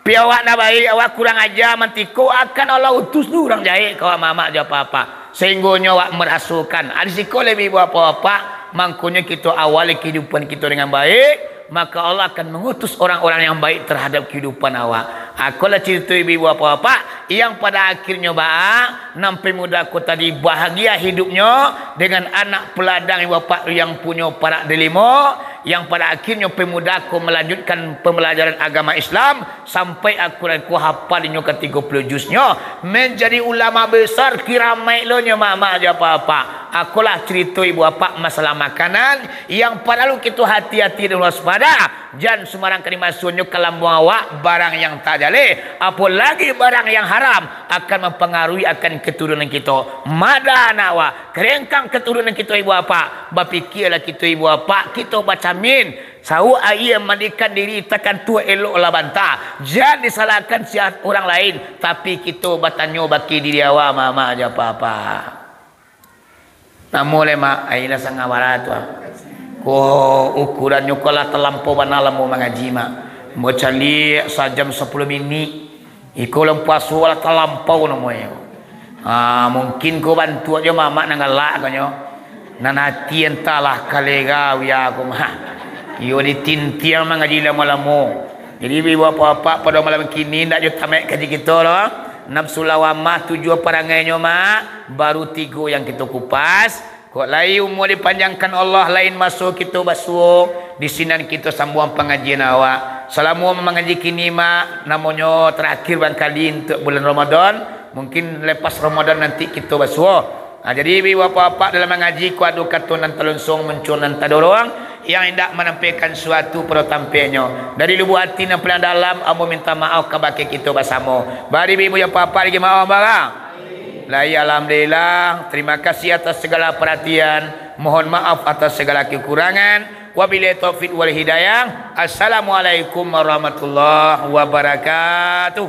Pi awak ndak baik, awak kurang aja, mantiko akan Allah utus tu urang jahek ka awak, mama jo papa, sehinggonyo awak merasokan. Ah, di siko lai, ibu bapak, mangkonyo kito awali kehidupan kito dengan baik, maka Allah akan mengutus orang-orang yang baik terhadap kehidupan awak. Ah, ko lah cerito ibu bapak, yang pada akhirnyo baa, nan pemuda ko tadi bahagia hidupnyo dengan anak peladang ibu bapak yang punyo parak di limo, yang pada akhirnyo pemuda ko melanjutkan pembelajaran agama Islam sampai Al-Quran ko hapal inyo ka tigo puluah juznyo, menjadi ulama besar, kiramaik lo nyo, mama jo papa. Ah, ko lah cerito ibu bapak masalah makanan, yang paralu kito hati-hati dan waspada. Jan sumbarang ka dimasuaknyo ka lambuang awak barang yang tak jaleh, apolagi barang yang haram, akan mampangaruhi akan keturunan kito. Mada anak awak, karengkang keturunan kito ibu bapak, bapikialah kito ibu bapak, kito bacamin, sauak aia mandikan diri, takantua eloklah banta. Jan disalahkan siat urang lain, tapi kito batanyo baki diri awak, mama jo papa. Namo lai, Mak? Ai lah sangah bara tu, ah. Ko, ukurannyo ko lah talampau bana lamo mangaji, Mak. Ambo caliak sajam sapuluah minik. Iko bulan puaso lah talampau namonyo. Ah, mungkin ko bantuak jo mamak nan galak konyo. Nan ati antahlah kalera wia ko, Mak. Iyo ditintiang mangaji lamo-lamo. Jadi, ibu bapak-bapak, pado malam kini ndak jo tamaik kaji kito lo. Nafsu lawamah tujuah parangainyo, Mak. Baru tigo yang kito kupas. Kok lai umua dipanjangkan Allah, lain maso kito basuo, di sinan kito sambuang pangajian awak. Salamo mangaji kini, Mak, namonyo tarakhir bangkali untuak bulan Ramadan, mungkin lepas Ramadan nanti kito basuo. Ha, jadi, ibu bapak-bapak, dalam mangaji ko ado kato nan talonsong, muncul nan tadorong, yang indak manampaikan suatu pado tampeknyo. Dari lubuk ati nan paling dalam, ambo minta maaf kabake kito basamo. Bari ibu-ibu jo bapak-bapak lagi maaf bara. Lai, alhamdulillah. Terima kasih atas segala perhatian. Mohon maaf atas segala kekurangan. Wabillahi taufik wal hidayah. Assalamualaikum warahmatullahi wabarakatuh.